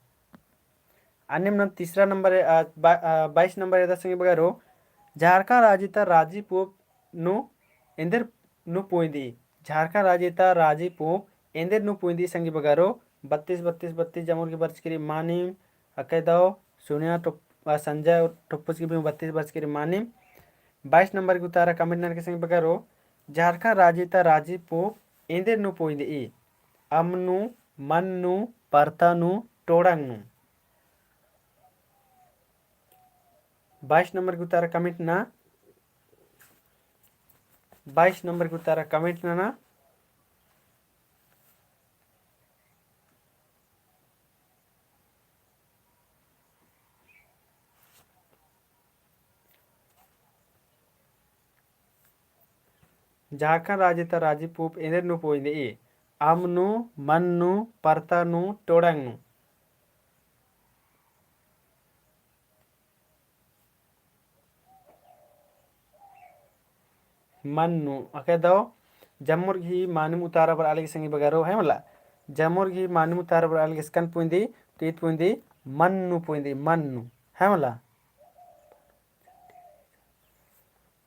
अन्नेम नम तीसरा नंबर, अ, बा-, अ, बाईस नंबर एरदत संगी बगरो, झारखंड राजी ता राजी पोप नू एन्देर नू पुइंदी। झारखंड राजी ता राजी पोप एन्देर नू पुइंदी संगी बगरो, बत्तीस, बत्तीस, बत्तीस जामुर गही बरचकी रई मानिम, अकय दव, सोनिया टोप-, अ, संजय टोप्पो गही भी बत्तीस बरचकी रई मानिम। बाईस नंबर गही उत्तर comment ननके संगी बगरो, झारखंड राजी ता राजी पोप एन्देर नू पुइंदी। अम नू, मन नू, परता नू, टोड़ंग नू। बाईस नंबर गही उत्तर comment नना, बाईस नंबर गही उत्तर comment नना। झारखंड राजी ता राजी पोप एन्देर नू पुइंदी। अम नू, मन नू, परता नू, टोड़ंग नू। मन नू, अकय दव, जामुर गही मानिम उत्तर बरआ लगी संगी बगरो, है मला। जामुर गही मानिम उत्तर बरआ लगी, एकसन पुइंदी, तो ईद पुइंदी, मन नू पुइंदी, मन नू, है मला।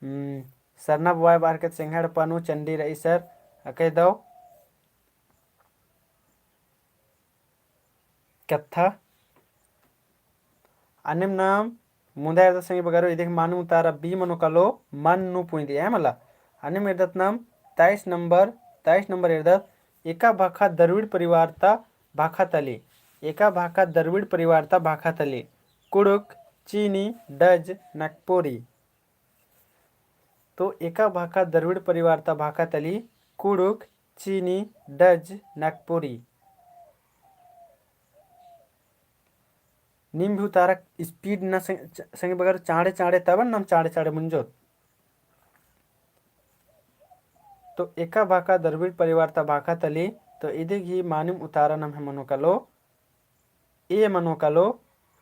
हम्म, सरना बुआय बरआ लगी, सिंहड़ पनु चंडी रई सर, अकय दव। कत्था। अन्नेम नाम मुन्दा एरदत संगी बगरो, इदी गही मानिम उत्तर B मनो कालो, मन नू पुइंदी, है मला। अन्नेम एरदत नाम तेईस नंबर, तेईस नंबर एरदत, एका भाखा द्रविड़ परिवार ता भाखा तली, एका भाखा द्रविड़ परिवार ता भाखा तली, कुड़ुख, चीनी, डज, नागपुरी। तो एका भाखा द्रविड़ परिवार ता भाखा तली कुड़ुख, चीनी, डज, नागपुरी। नीम भी उत्तर speed ना संग, संग बगर चाँड़े चाँड़े तबन नम चाँड़े चाँड़े मुंजोत। तो एका भाखा द्रविड़ परिवार ता भाखा तली, तो इदी गही मानिम उत्तर नम्है मनो कालो, A मनो कालो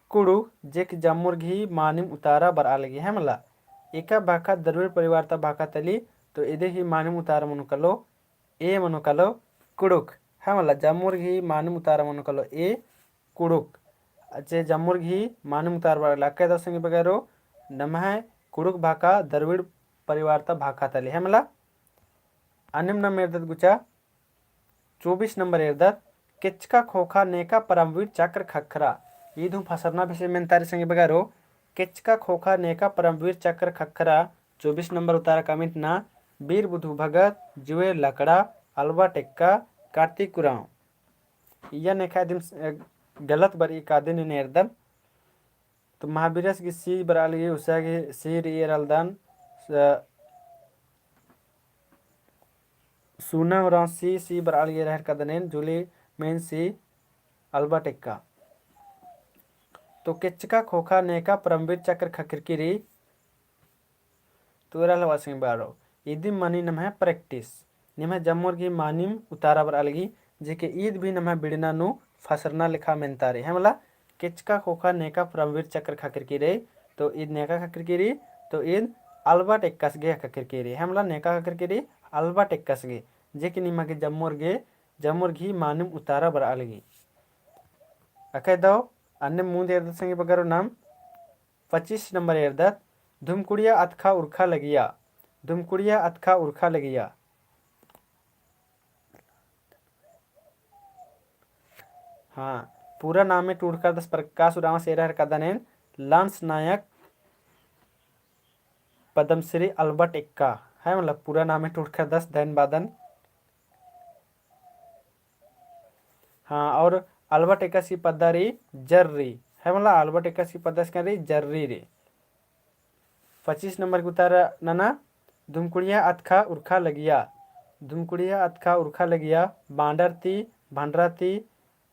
कुड़ुख, जे कि जम्मोर गही मानिम उतारा बरआ लगी है मला। एका भाखा द्रविड़ परिवार ता भाखा तली, तो इदी गही मानिम उतारा मनो कालो A मनो कालो कुड़ुख है मला। जम्मोर गही मानिम उतारा मनो कालो A कुड़ुख। जे जम्मोर गही मानिम उतारा बरआ लगी। अक्का दव संगी बगरो नम्है कुड़ुख भाखा द्रविड़ परिवार ता भाखा तली है मला। अन्नेम नम एरदत गुचा चौबीस नंबर एरदत, केचका खोखा नेका परमवीर चक्र खखरा। ईद हूँ फसरना बेसे मेन्तारी संगी बगरो, केचका खोखा नेका परमवीर चक्र खखरा, चौबीस नंबर उतारा comment ना, बीर बुधु भगत, जुए लकड़ा, अलबा टेक्का, कार्तिक उराँव। इया नेखा दिम, अ, गलत बरई कादिन एन एरदन। तो महावीरस गही C बरआ लगी, उसा गही C रई एरालदन, स-, सुना उराँव C, C बरआ लगी रहर कदनेन, जूली मेन C, अलबा टेक्का। तो केचका खोखा नेका परमवीर चक्र खखरकी रई, तो एरा लवा संगी बगरो। इदिम मनी नम्है practice। निम्है जम्मोर गही मानिम उतारा बरआ लगी, जे कि ईद भी नम्है बिड़ना नू फसरना लेखा मेन्तारी। है मला, केचका खोखा नेका परमवीर चक्र खखरकी रई, तो ईद नेका खखरकी रई, तो ईद अलबा टेक्कस गे खखरकी रई। है मला, नेका खखरकी रई, अलबा टेक्कस गे। जे कि निम्है गही जम्मोर गही, जम्मोर गही मानिम उतारा बरआ लगी। अक्का दव, अन्नेम मुन्द एरदत संगी बगरो नम, पच्चीस नंबर एरदत, धुमकुड़िया अतखा उरखा लगिया, धुमकुड़िया अतखा उरखा लगिया। हाँ, पूरा नामे टूड़कर दस प्रकाश उराँवस एरा हेलरकदन एन, लांस नायक पद्मश्री अलबा टेक्का, है मला, पूरा नामे टूड़कर दस धन्यवादन। हाँ, और अलबा टेक्कस गही पद्दा रई जर्री, है मला, अलबा टेक्कस गही पद्दा एसका रई जर्री रई। पच्चीस नंबर गही उतारा नना, धुमकुड़िया अतखा उरखा लगिया। धुमकुड़िया अतखा उरखा लगिया, बांडर ती, भंडरा ती,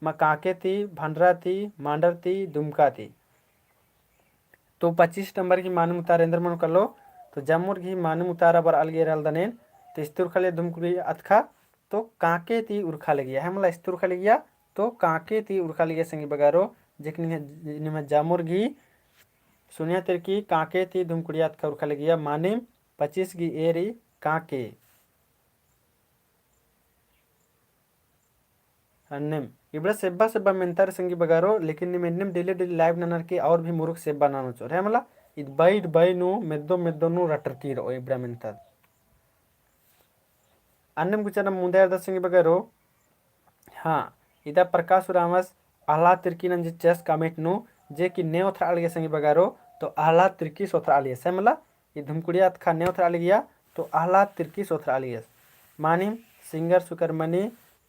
म-, कांके ती, भंडरा ती, मांडर ती, दुमका ती। तो पच्चीस नंबर गही मानिम उतारा एन्देर मनो कालो, तो जम्मुर गही मानिम उतारा बरआ लगी एरा लगदन एन, तो इस्ती उरखा लगिया धुमकुड़िया अतखा, तो कांके ती उरखा लगिया, है मला इस्ती उरखा लगिया, तो कांके ती उरखा लगिया संगी बगरो, जेक निम्है, निम्है जम्मुर गही सुनिया तिरकी कांके ती धुमकुड़िया अतखा उरखा लगिया, मानिम पच्चीस गही ए रई कांके। अन्नेम इबड़ा सेब्बा सेब्बा मेन्तार संगी बगरो, लेकिन नीम एन्नेम daily daily live ननर की और भी मुरुख सेब्बा ननोचोर, है मला, इद बाई इद बाई नू मेद्दो मेद्दो नू रटरकी रओ इबड़ा मेन्तार। अन्नेम गुचा नम मुन्दा एरदत संगी बगरो। हाँ, इदा प्रकाश उराँवस आह्लाद तिरकी नंजचस comment नू, जे कि ने ओथरआ लगिया संगी बगरो, तो आह्लाद तिरकीस ओथरआ लगियस, है मला, ई धुमकुड़िया अतखा ने ओथरआ लगिया, तो आह्लाद तिरकीस ओथरआ लगियस। मानिम singer सुकरमनी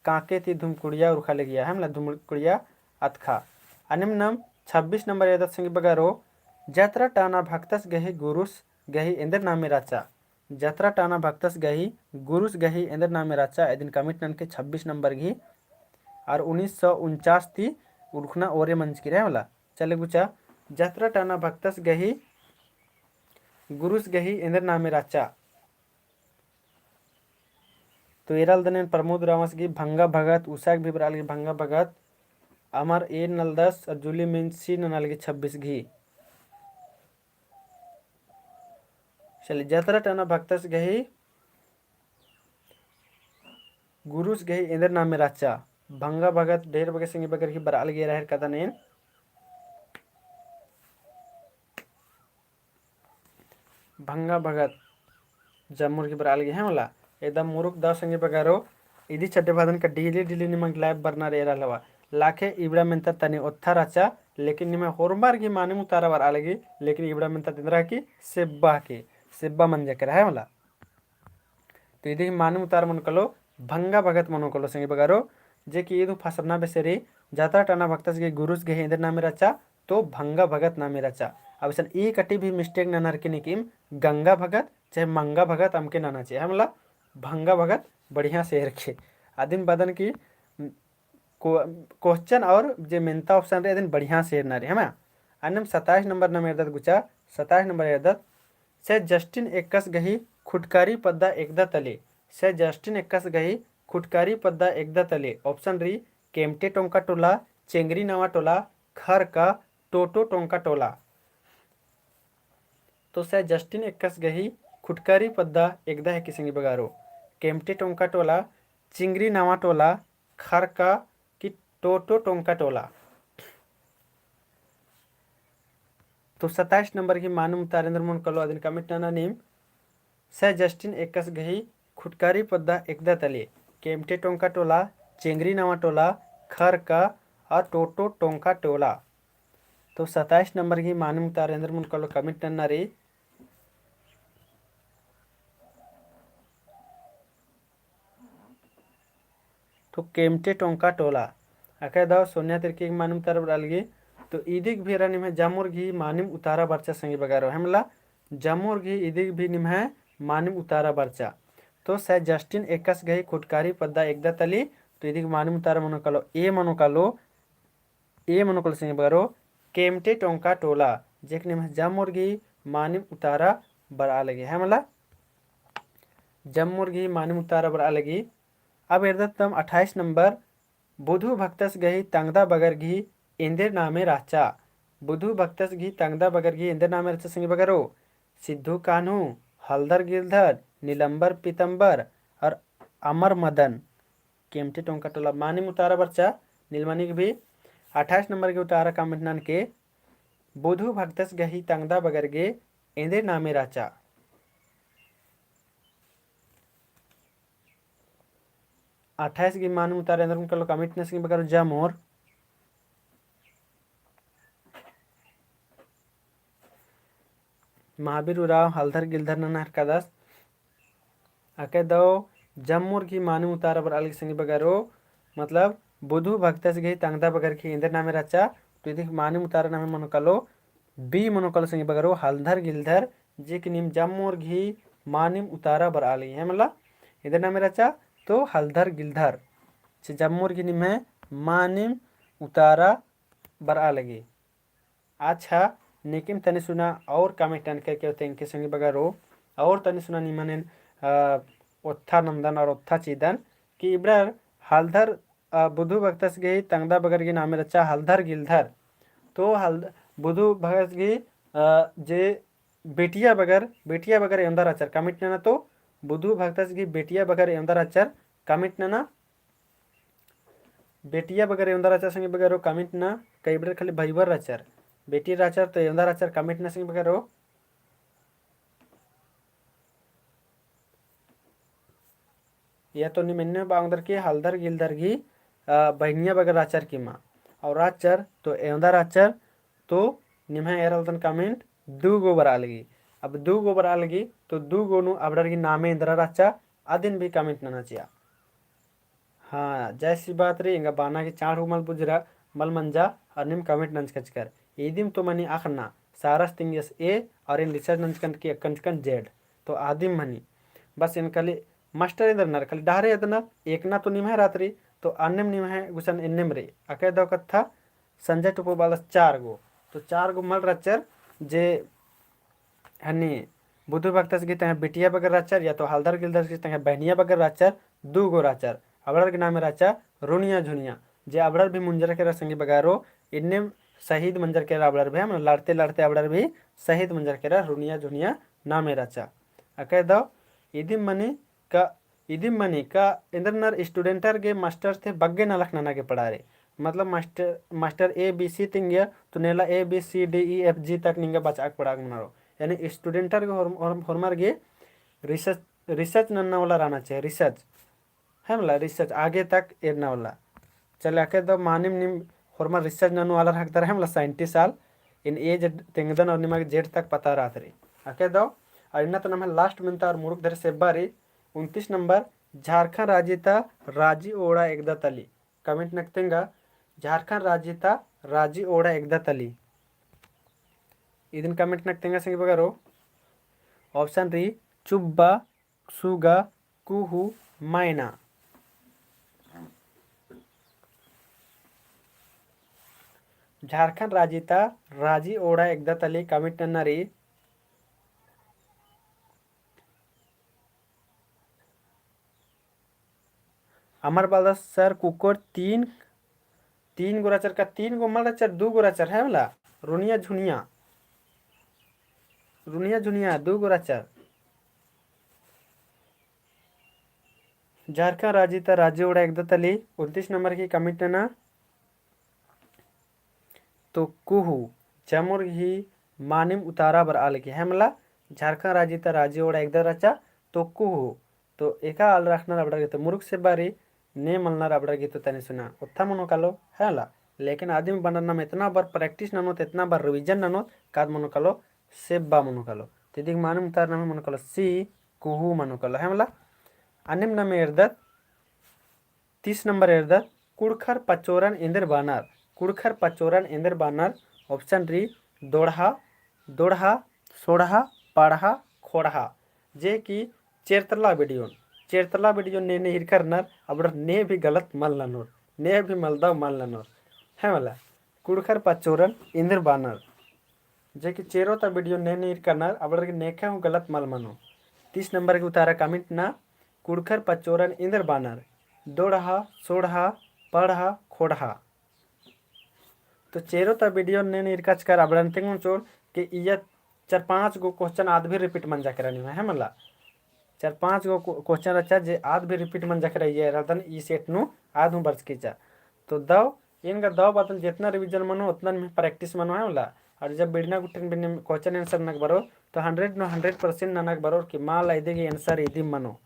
कांके ती धुमकुड़िया उरखा लगिया, है मला, धुमकुड़िया अतखा। अन्नेम नम छब्बीस नंबर एरदत संगी बगरो, जतरा टाना भक्तस गही गुरुस गही एन्देर नामे रहचा। जतरा टाना भक्तस गही, गुरुस गही एन्देर नामे रहचा, इदिन comment ननके छब्बीस नंबर गही, और उन्नीस सौ उनचास ती उरखना ओरे मंजकी रहे वाला। चले गुचा, जतरा टाना भक्तस गही, गुरुस गही एन्देर नामे रहचा। तो एरा लगदन एन प्रमोद उराँवस गही भंगा भगत, उसाक भी बरआ लगी भंगा भगत, अमर ए नलदस और जूली मिंसी नना लगी छब्बीस गही। चले, जतरा टाना भक्तस गही, गुरुस गही एन्देर नामे रहचा। भंगा भगत ढेर बग्गे संगी बग्गे गही बरआ लगी एरा हेलरकदन एन। भंगा भगत जम्मुर गही बरआ लगी, है मला। एकदम मुरुख दव संगी बगरो, इदी चड्डे भादन का daily daily निमन live बरना रई एरा लगवा। लाखे इबड़ा मेन्ता तनी ओत्था रहचा, लेकिन निम्है होरमर गही मानिम उतारा बरआ लगी, लेकिन इबड़ा मेन्ता एन्देर की सेब्बा की, सेब्बा मंजा केरा, है मला। तो इदी मानिम उतारा मनो कालो, भंगा भगत मनो कालो संगी बगरो, जे कि इद हूँ फसरना बेसे रई, जतरा टाना भक्तस गही गुरुस गही एन्देर नामे रहचा, तो भंगा भगत नामे रहचा। अब इसन ई कटी भी mistake ननर की नीकिम गंगा भगत चाहे मंगा भगत अमके नना चाही, है मला, भंगा भगत बढ़िया से एरके। अदिन बअदन की को-, question और जे मेन्ता option रई, अदिन बढ़िया से एरना रई, है ना? अन्नेम सताइस नंबर नम एरदत गुचा, सताइस नंबर एरदत, से जस्टिन एक्कस गही खुटकारी पद्दा एकदा तले, से जस्टिन एक्कस गही खुटकारी पद्दा एकदा तले, option रई, केम्टे टोंका टोला, चेंगरी नवा टोला, खरका, टोटो टोंका टोला। तो से जस्टिन एक्कस गही खुटकारी पद्दा एकदा हेके संगी बगरो, केम्टे टोंका टोला, चिंगरी नवा टोला, खरका कि टोटो टोंका टोला। तो सताइस नंबर गही मानिम उतारा एन्देर मनो कालो अदिन comment नना नीम। से जस्टिन एक्कस गही खुटकारी पद्दा एकदा तले, केम्टे टोंका टोला, चेंगरी नवा टोला, खरका और टोटो टोंका टोला। तो सताइस नंबर गही मानिम उतारा एन्देर मनो कालो comment नना रई। तो केम्टे टोंका टोला। अकय दव सोनिया तिरकी गही मानिम उतारा बरआ लगी। तो इदिक भी एरा निम्है जम्मुर गही मानिम उतारा बरचा संगी बगरो, है मला, जम्मुर गही इदिक भी निम्है मानिम उतारा बरचा। तो से जस्टिन एक्कस गही खुटकारी पद्दा एकदा तले, तो इदिक मानिम उतारा मनो कालो, ए मनो कालो, ए मनो कालो संगी बगरो, केम्टे टोंका टोला, जेक निम्है जम्मुर गही मानिम उतारा बरआ लगी, है मला, जम्मुर गही मानिम उतारा बरआ लगी। अब एरदत तम अट्ठाईस नंबर, बुधु भक्तस गही तंगदा बगर गही एन्देर नामे रहचा। बुधु भक्तस गही तंगदा बगर गही एन्देर नामे रहचा संगी बगरो, सिद्धू कान्हू, हलधर गिलधर, नीलम्बर पीतम्बर और अमर मदन। केम्टे टोंका टोला मानिम उतारा बरचा, नीलमणिक भी। अट्ठाईस नंबर गही उतारा comment ननके, बुधु भक्तस गही तंगदा बगर गही एन्देर नामे रहचा। अट्ठाईस गही मानिम उतारा एन्देर मनो कालो comment नना संगी बगरो जम्मुर। महावीर उराँव हलधर गिलधर नना हेलरकदस। अकय दव जम्मुर गही मानिम उतारा बरआ लगी संगी बगरो, मतलब बुधु भक्तस गही तंगदा बगर गही एन्देर नामे रहचा। तो इदिक मानिम उतारा नामे मनो कालो, B मनो कालो संगी बगरो, हलधर गिलधर, जेक नीम जम्मुर गही मानिम उतारा बरआ लगी, है मला। एन्देर नामे रहचा, तो हलधर गिलधर। चे जम्मोर गही निम्है मानिम उतारा बरआ लगी। अच्छा, नेकिम तनी सुना और comment ननके के तेंगके संगी बगरो, और तनी सुना निमन एन, अ, ओत्था नन्दन और ओत्था चिदन कि इबड़र हलधर, अ, बुधु भगतस गही तंगदा बगर गही नामे रहचा हलधर गिलधर। तो हल-, बुधु भगतस गही, अ, जे बेटिया बगर, बेटिया बगर एवंदा रहचर comment नना तो, बुधु भगतस गही बेटिया बगर एवंदा रहचर comment नना। बेटिया बगर एवंदा रहचर संगी बगरो comment नना, का इबड़र खाली भइबर रहचर। बेटी रहचर तो एवंदा रहचर comment नना संगी बगरो। या तो निम एन्ने बआ ओंगदर कि हलधर गिलधर गही, अ, बहिनिया बगर रहचर कि मा। और रहचर तो एवंदा रहचर तो निम्है एरा लगदन comment दू गो बरआ लगी। अब दू गो बरआ लगी तो दू गो नू अबड़र गही नामे एन्दरा रहचा अदिन भी comment नना चिआ। हाँ, जैसी बात रई, एंगा बाना गही चाड़ हूँ मल बुझरा, मल मंजा, और निम comment नंजकचकर। इदिम तो मनी अख़ना, सारस तिंगियस A, और एन research नंजकन कि अक्कन चिकन Z। तो आदिम मनी। बस एन खाली master एन्दर नर, खाली डहरे एदनर, एकना तो निम्है रात रई, तो अन्नेम निम्है गुसन एन्नेम रई। अकय दव कत्था, संजय टोप्पो बालस चार गो। तो चार गो मल रहचर जे हनी बुधु भगतस गही तंग्है बिटिया बगर रहचर, या तो हलधर गिलधर गही तंग्है बहनिया बगर रहचर, दू गो रहचर। अबड़र गही नामे रहचा रुनिया झुनिया, जे अबड़र भी मुंजर केरा संगी बगरो, इन्ने शहीद मंजर केरा अबड़र भी, मतलब लड़ते लड़ते अबड़र भी शहीद मंजर केरा, रुनिया झुनिया नामे रहचा। अकय दव इदिम मनी का इदिम मनी का एन्देर नर student गे master थे बग्गे नलख नना गे पड़ारे। मतलब master, master A B C तिंगिया, तो नेला A B C D E F G तक निंगा बचआ के पड़ाक मनारो। यानी student गे होर-, होर-, होरमर गे research, research नन्ना वाला रहना चाहिए, research। है मला, research आगे तक एरना वाला। चले, अकय दव मानिम निम होरमर research ननु आलर हकदर है मला, scientist आल। एन A Z तेंगदन और निमा गे Z तक पता रहत रई। अकय दव, और इन्ना तो नम्है last मेन्ता और मुरुख धरे सेब्बा रई, उनतीस नंबर, झारखंड राजी ता राजी ओड़ा एकदा तली। Comment नक तेंगा, झारखंड राजी ता राजी ओड़ा एकदा तली। इदिन comment नक तेंगा संगी बगरो। Option रई, चुब्बा, सुगा, कुहू, मैना। झारखंड राजी ता राजी ओड़ा एकदा तली comment नन्ना रई। अमर बालदास सर कुकोर तीन, तीन गो रहचर का, तीन गो मल रहचर, दू गो रहचर है मला, रुनिया झुनिया, रुनिया झुनिया दू गो रहचर। झारखंड राजी ता राजी ओड़ा एकदा तली, उनतीस नंबर की comment नना। तो कुहू, जमुर ही मानिम उतारा बरआ लगी, है मला, झारखंड राजी ता राजी ओड़ा एकदा रहचा, तो कुहू, तो एका आल रखनर अबड़र गे तो मुरुख सेब्बा रई, ने मलनर अबड़र गे तो तनी सुना ओत्था मनो कालो, है मला। लेकिन आदिम बअनर नाम एतना बार practice ननोत, एतना बार revision ननोत, काद मनो कालो, सेब्बा मनो कालो। तिदिक मानिम उतारा नाम मनो कालो C, कुहू मनो कालो, है मला। अन्नेम नाम एरदत, तीस नंबर एरदत, कुँड़ुख़र पचोरन एन्देर बअनर। कुँड़ुख़र पचोरन एन्देर बअनर, option रई दोड़हा, दोड़हा, सोड़हा, पड़हा, खोड़हा। जे कि चेरतला video, चेरतला video ने ने ईरकर नर, अबड़र ने भी गलत मल ननोर, ने भी मलदव मल ननोर। है मला, कुँड़ुख़र पचोरन एन्देर बअनर। जे कि चेरो ता video ने ने ईरकर नर, अबड़र गे नेखय हूँ गलत मल मनो। तीस नंबर की उतारा comment नना, कुँड़ुख़र पचोरन एन्देर बअनर, दोड़हा, सोड़हा, पड़हा, खोड़हा। तो चेरो ता video ने ने ईरकाचकर अबड़न तेंगोन चोर के इया चार पाँच गो question आद भी repeat मंजा केरा निम्है, है मला। चार पाँच गो को-, question रहचा जे आद भी repeat मंजा केरा, इया एरा लगदन ई set नू आद हूँ बरचकी चा। तो दव, एन गा दव बातन जेतना revision मनो, ओतना निम्है practice मनो, है मला। और जब बिड़ना गुट्ठिन बिन question answer ननक बरो, तो hundred नू hundred percent ननक बरो कि मला इदी गही answer इदिम मनो।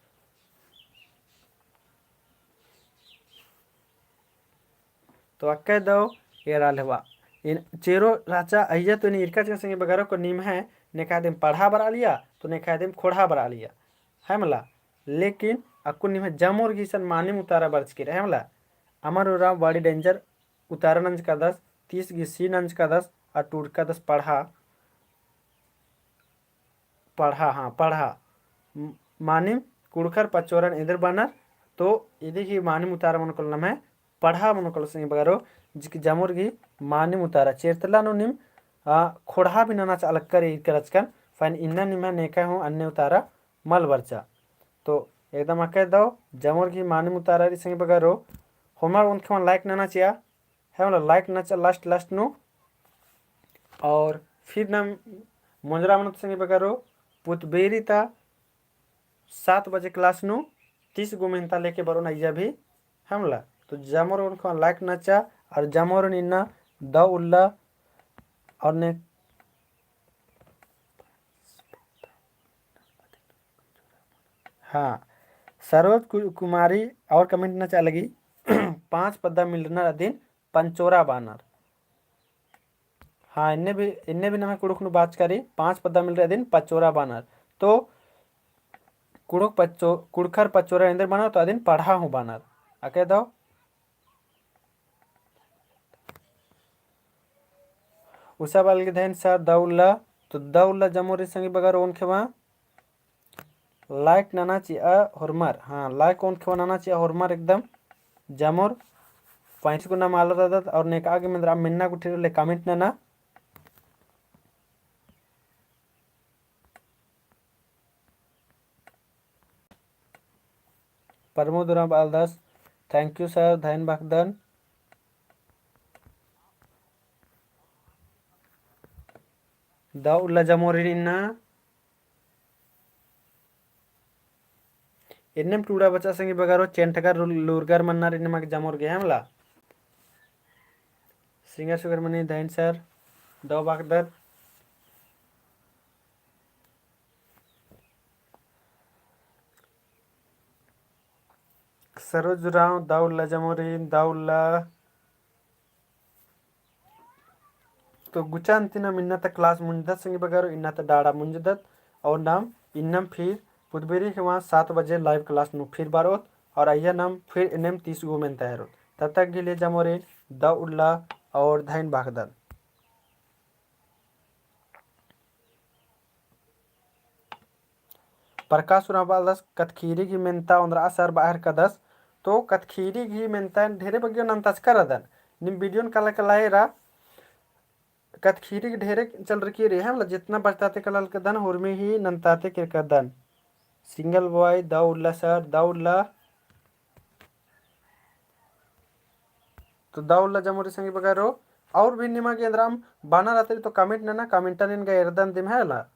तो अक्कय दव एरा लेवा। एन चेरो रहचा अइया तो एन ईरकाचकन संगी बगरो को निम्है नेखय दिम पड़हा बरआ लिया, तो नेखय दिम खोड़हा बरआ लिया। है मला, लेकिन अक्कुन निम्है जमुर गही इसन मानिम उतारा बरचकी रई, है मला। अमर उराँव बड़ी danger उतारा नंजकादस, तीस गही C नंजकादस, और टूड़कादस पड़हा। पड़हा, हाँ, पड़हा। म-, मानिम कुँड़ुख़र पचोरन एन्देर बअनर। तो इदी गही मानिम उतारा मनो कालो नम्है पड़हा मनो कालो संगी बगरो, जिकी जमोर गही मानिम उतारा। चेरतला नू नीम, आ, ख़ोंड़हा भी नना चालक कर इरकर अचकन, फ़ाइन इन्ना निम्है नेका हूँ अन्ने उतारा मल बरचा। तो एकदम अकय दव जमोर गही मानिम उतारा रई संगी बगरो, होरमर ओन्द-ख़ेम्मन like नना चिआ, है मला like नना चिआ last last नू। और फिर नम मोंजरा मनोत संगी बगरो, पुतबेरी ता सात बजे class नू तीस गो मेन्ता लेके बरओन अइय्या भी, है मला। तो जमोर ओन्द-ख़ेम्मन like नना चिआ, और जमोर इन्ना दव उल्ला, और ने हाँ, सरोज कु-, कुमारी और comment नना चाह लगी, पाँच पद्दा मिलरनर अदिन पंचोरा बानर। हाँ, इन्ने भी, इन्ने भी नम्है कुँड़ुख़ नू बाचका रई, पाँच पद्दा मिलरनर अदिन पंचोरा बानर। तो कुँड़ुख़ पच्चो-, कुँड़ुख़र पचोरन एन्देर बानर, तो अदिन पड़हा हूँ बानर। अकय दव उसा बाल के धैन सर दव उल्ला, तो दव उल्ला जमोर रई संगी बगर ओन्द-ख़ेम्मा like नना चिआ होरमर, हाँ, like ओन्द-ख़ेम्मा नना चिआ होरमर एकदम जमोर। पाँच गुना माला रअदत और नेका गे मेंदरा मेन्ना गुट्ठी रई ले comment नना। प्रमोद उराँव बालदस, thank you sir, धैन बअदन। दव उल्ला जमोर रई इन्ना। एन्नेम टूड़ा बचा संगी बगरो, चेंटगर लु-, लूरगर मन्नर इन्नेम अक जमोर गे है मला। Singer सुगर मनी धैन सर, दव बअदत। सरोज उराँव, दव उल्ला जमोर रई, दव उल्ला। तो गुचा अन्ती नम इन्ना ता class मुंजदत संगी बगरो, इन्ना ता डाड़ा मुंजदत, और नम इन्नम फिर पुतबेरी ख़ेम्मा सात बजे live class नू फिर बरओत, और अइय्या नम फिर इन्नेम तीस गो मेन्ता हेरोत। तब तक के लिए जमोर रई, दव उल्ला और धैन बअदन। प्रकाश उराँव बालदस, कत्थीरी गही मेन्ता ओन्द्रआ सर बअर कदस। तो कत्थीरी गही मेन्ता ढेरे बग्गे नन्ताचका रअदन। नीम video न काला काला एरा, कत्थीरी गही ढेरे चलरकी रई है मला, जितना बचताते काला लगदन, होरमी ही नन्ताते केरकदन। Single boy, दव उल्ला सर, दव उल्ला। तो दव उल्ला जमोर रई संगी बगरो, और भी निमा गे एन्दराम बानर अतरी तो comment नना, comment नन गा एरदन दिम है मला।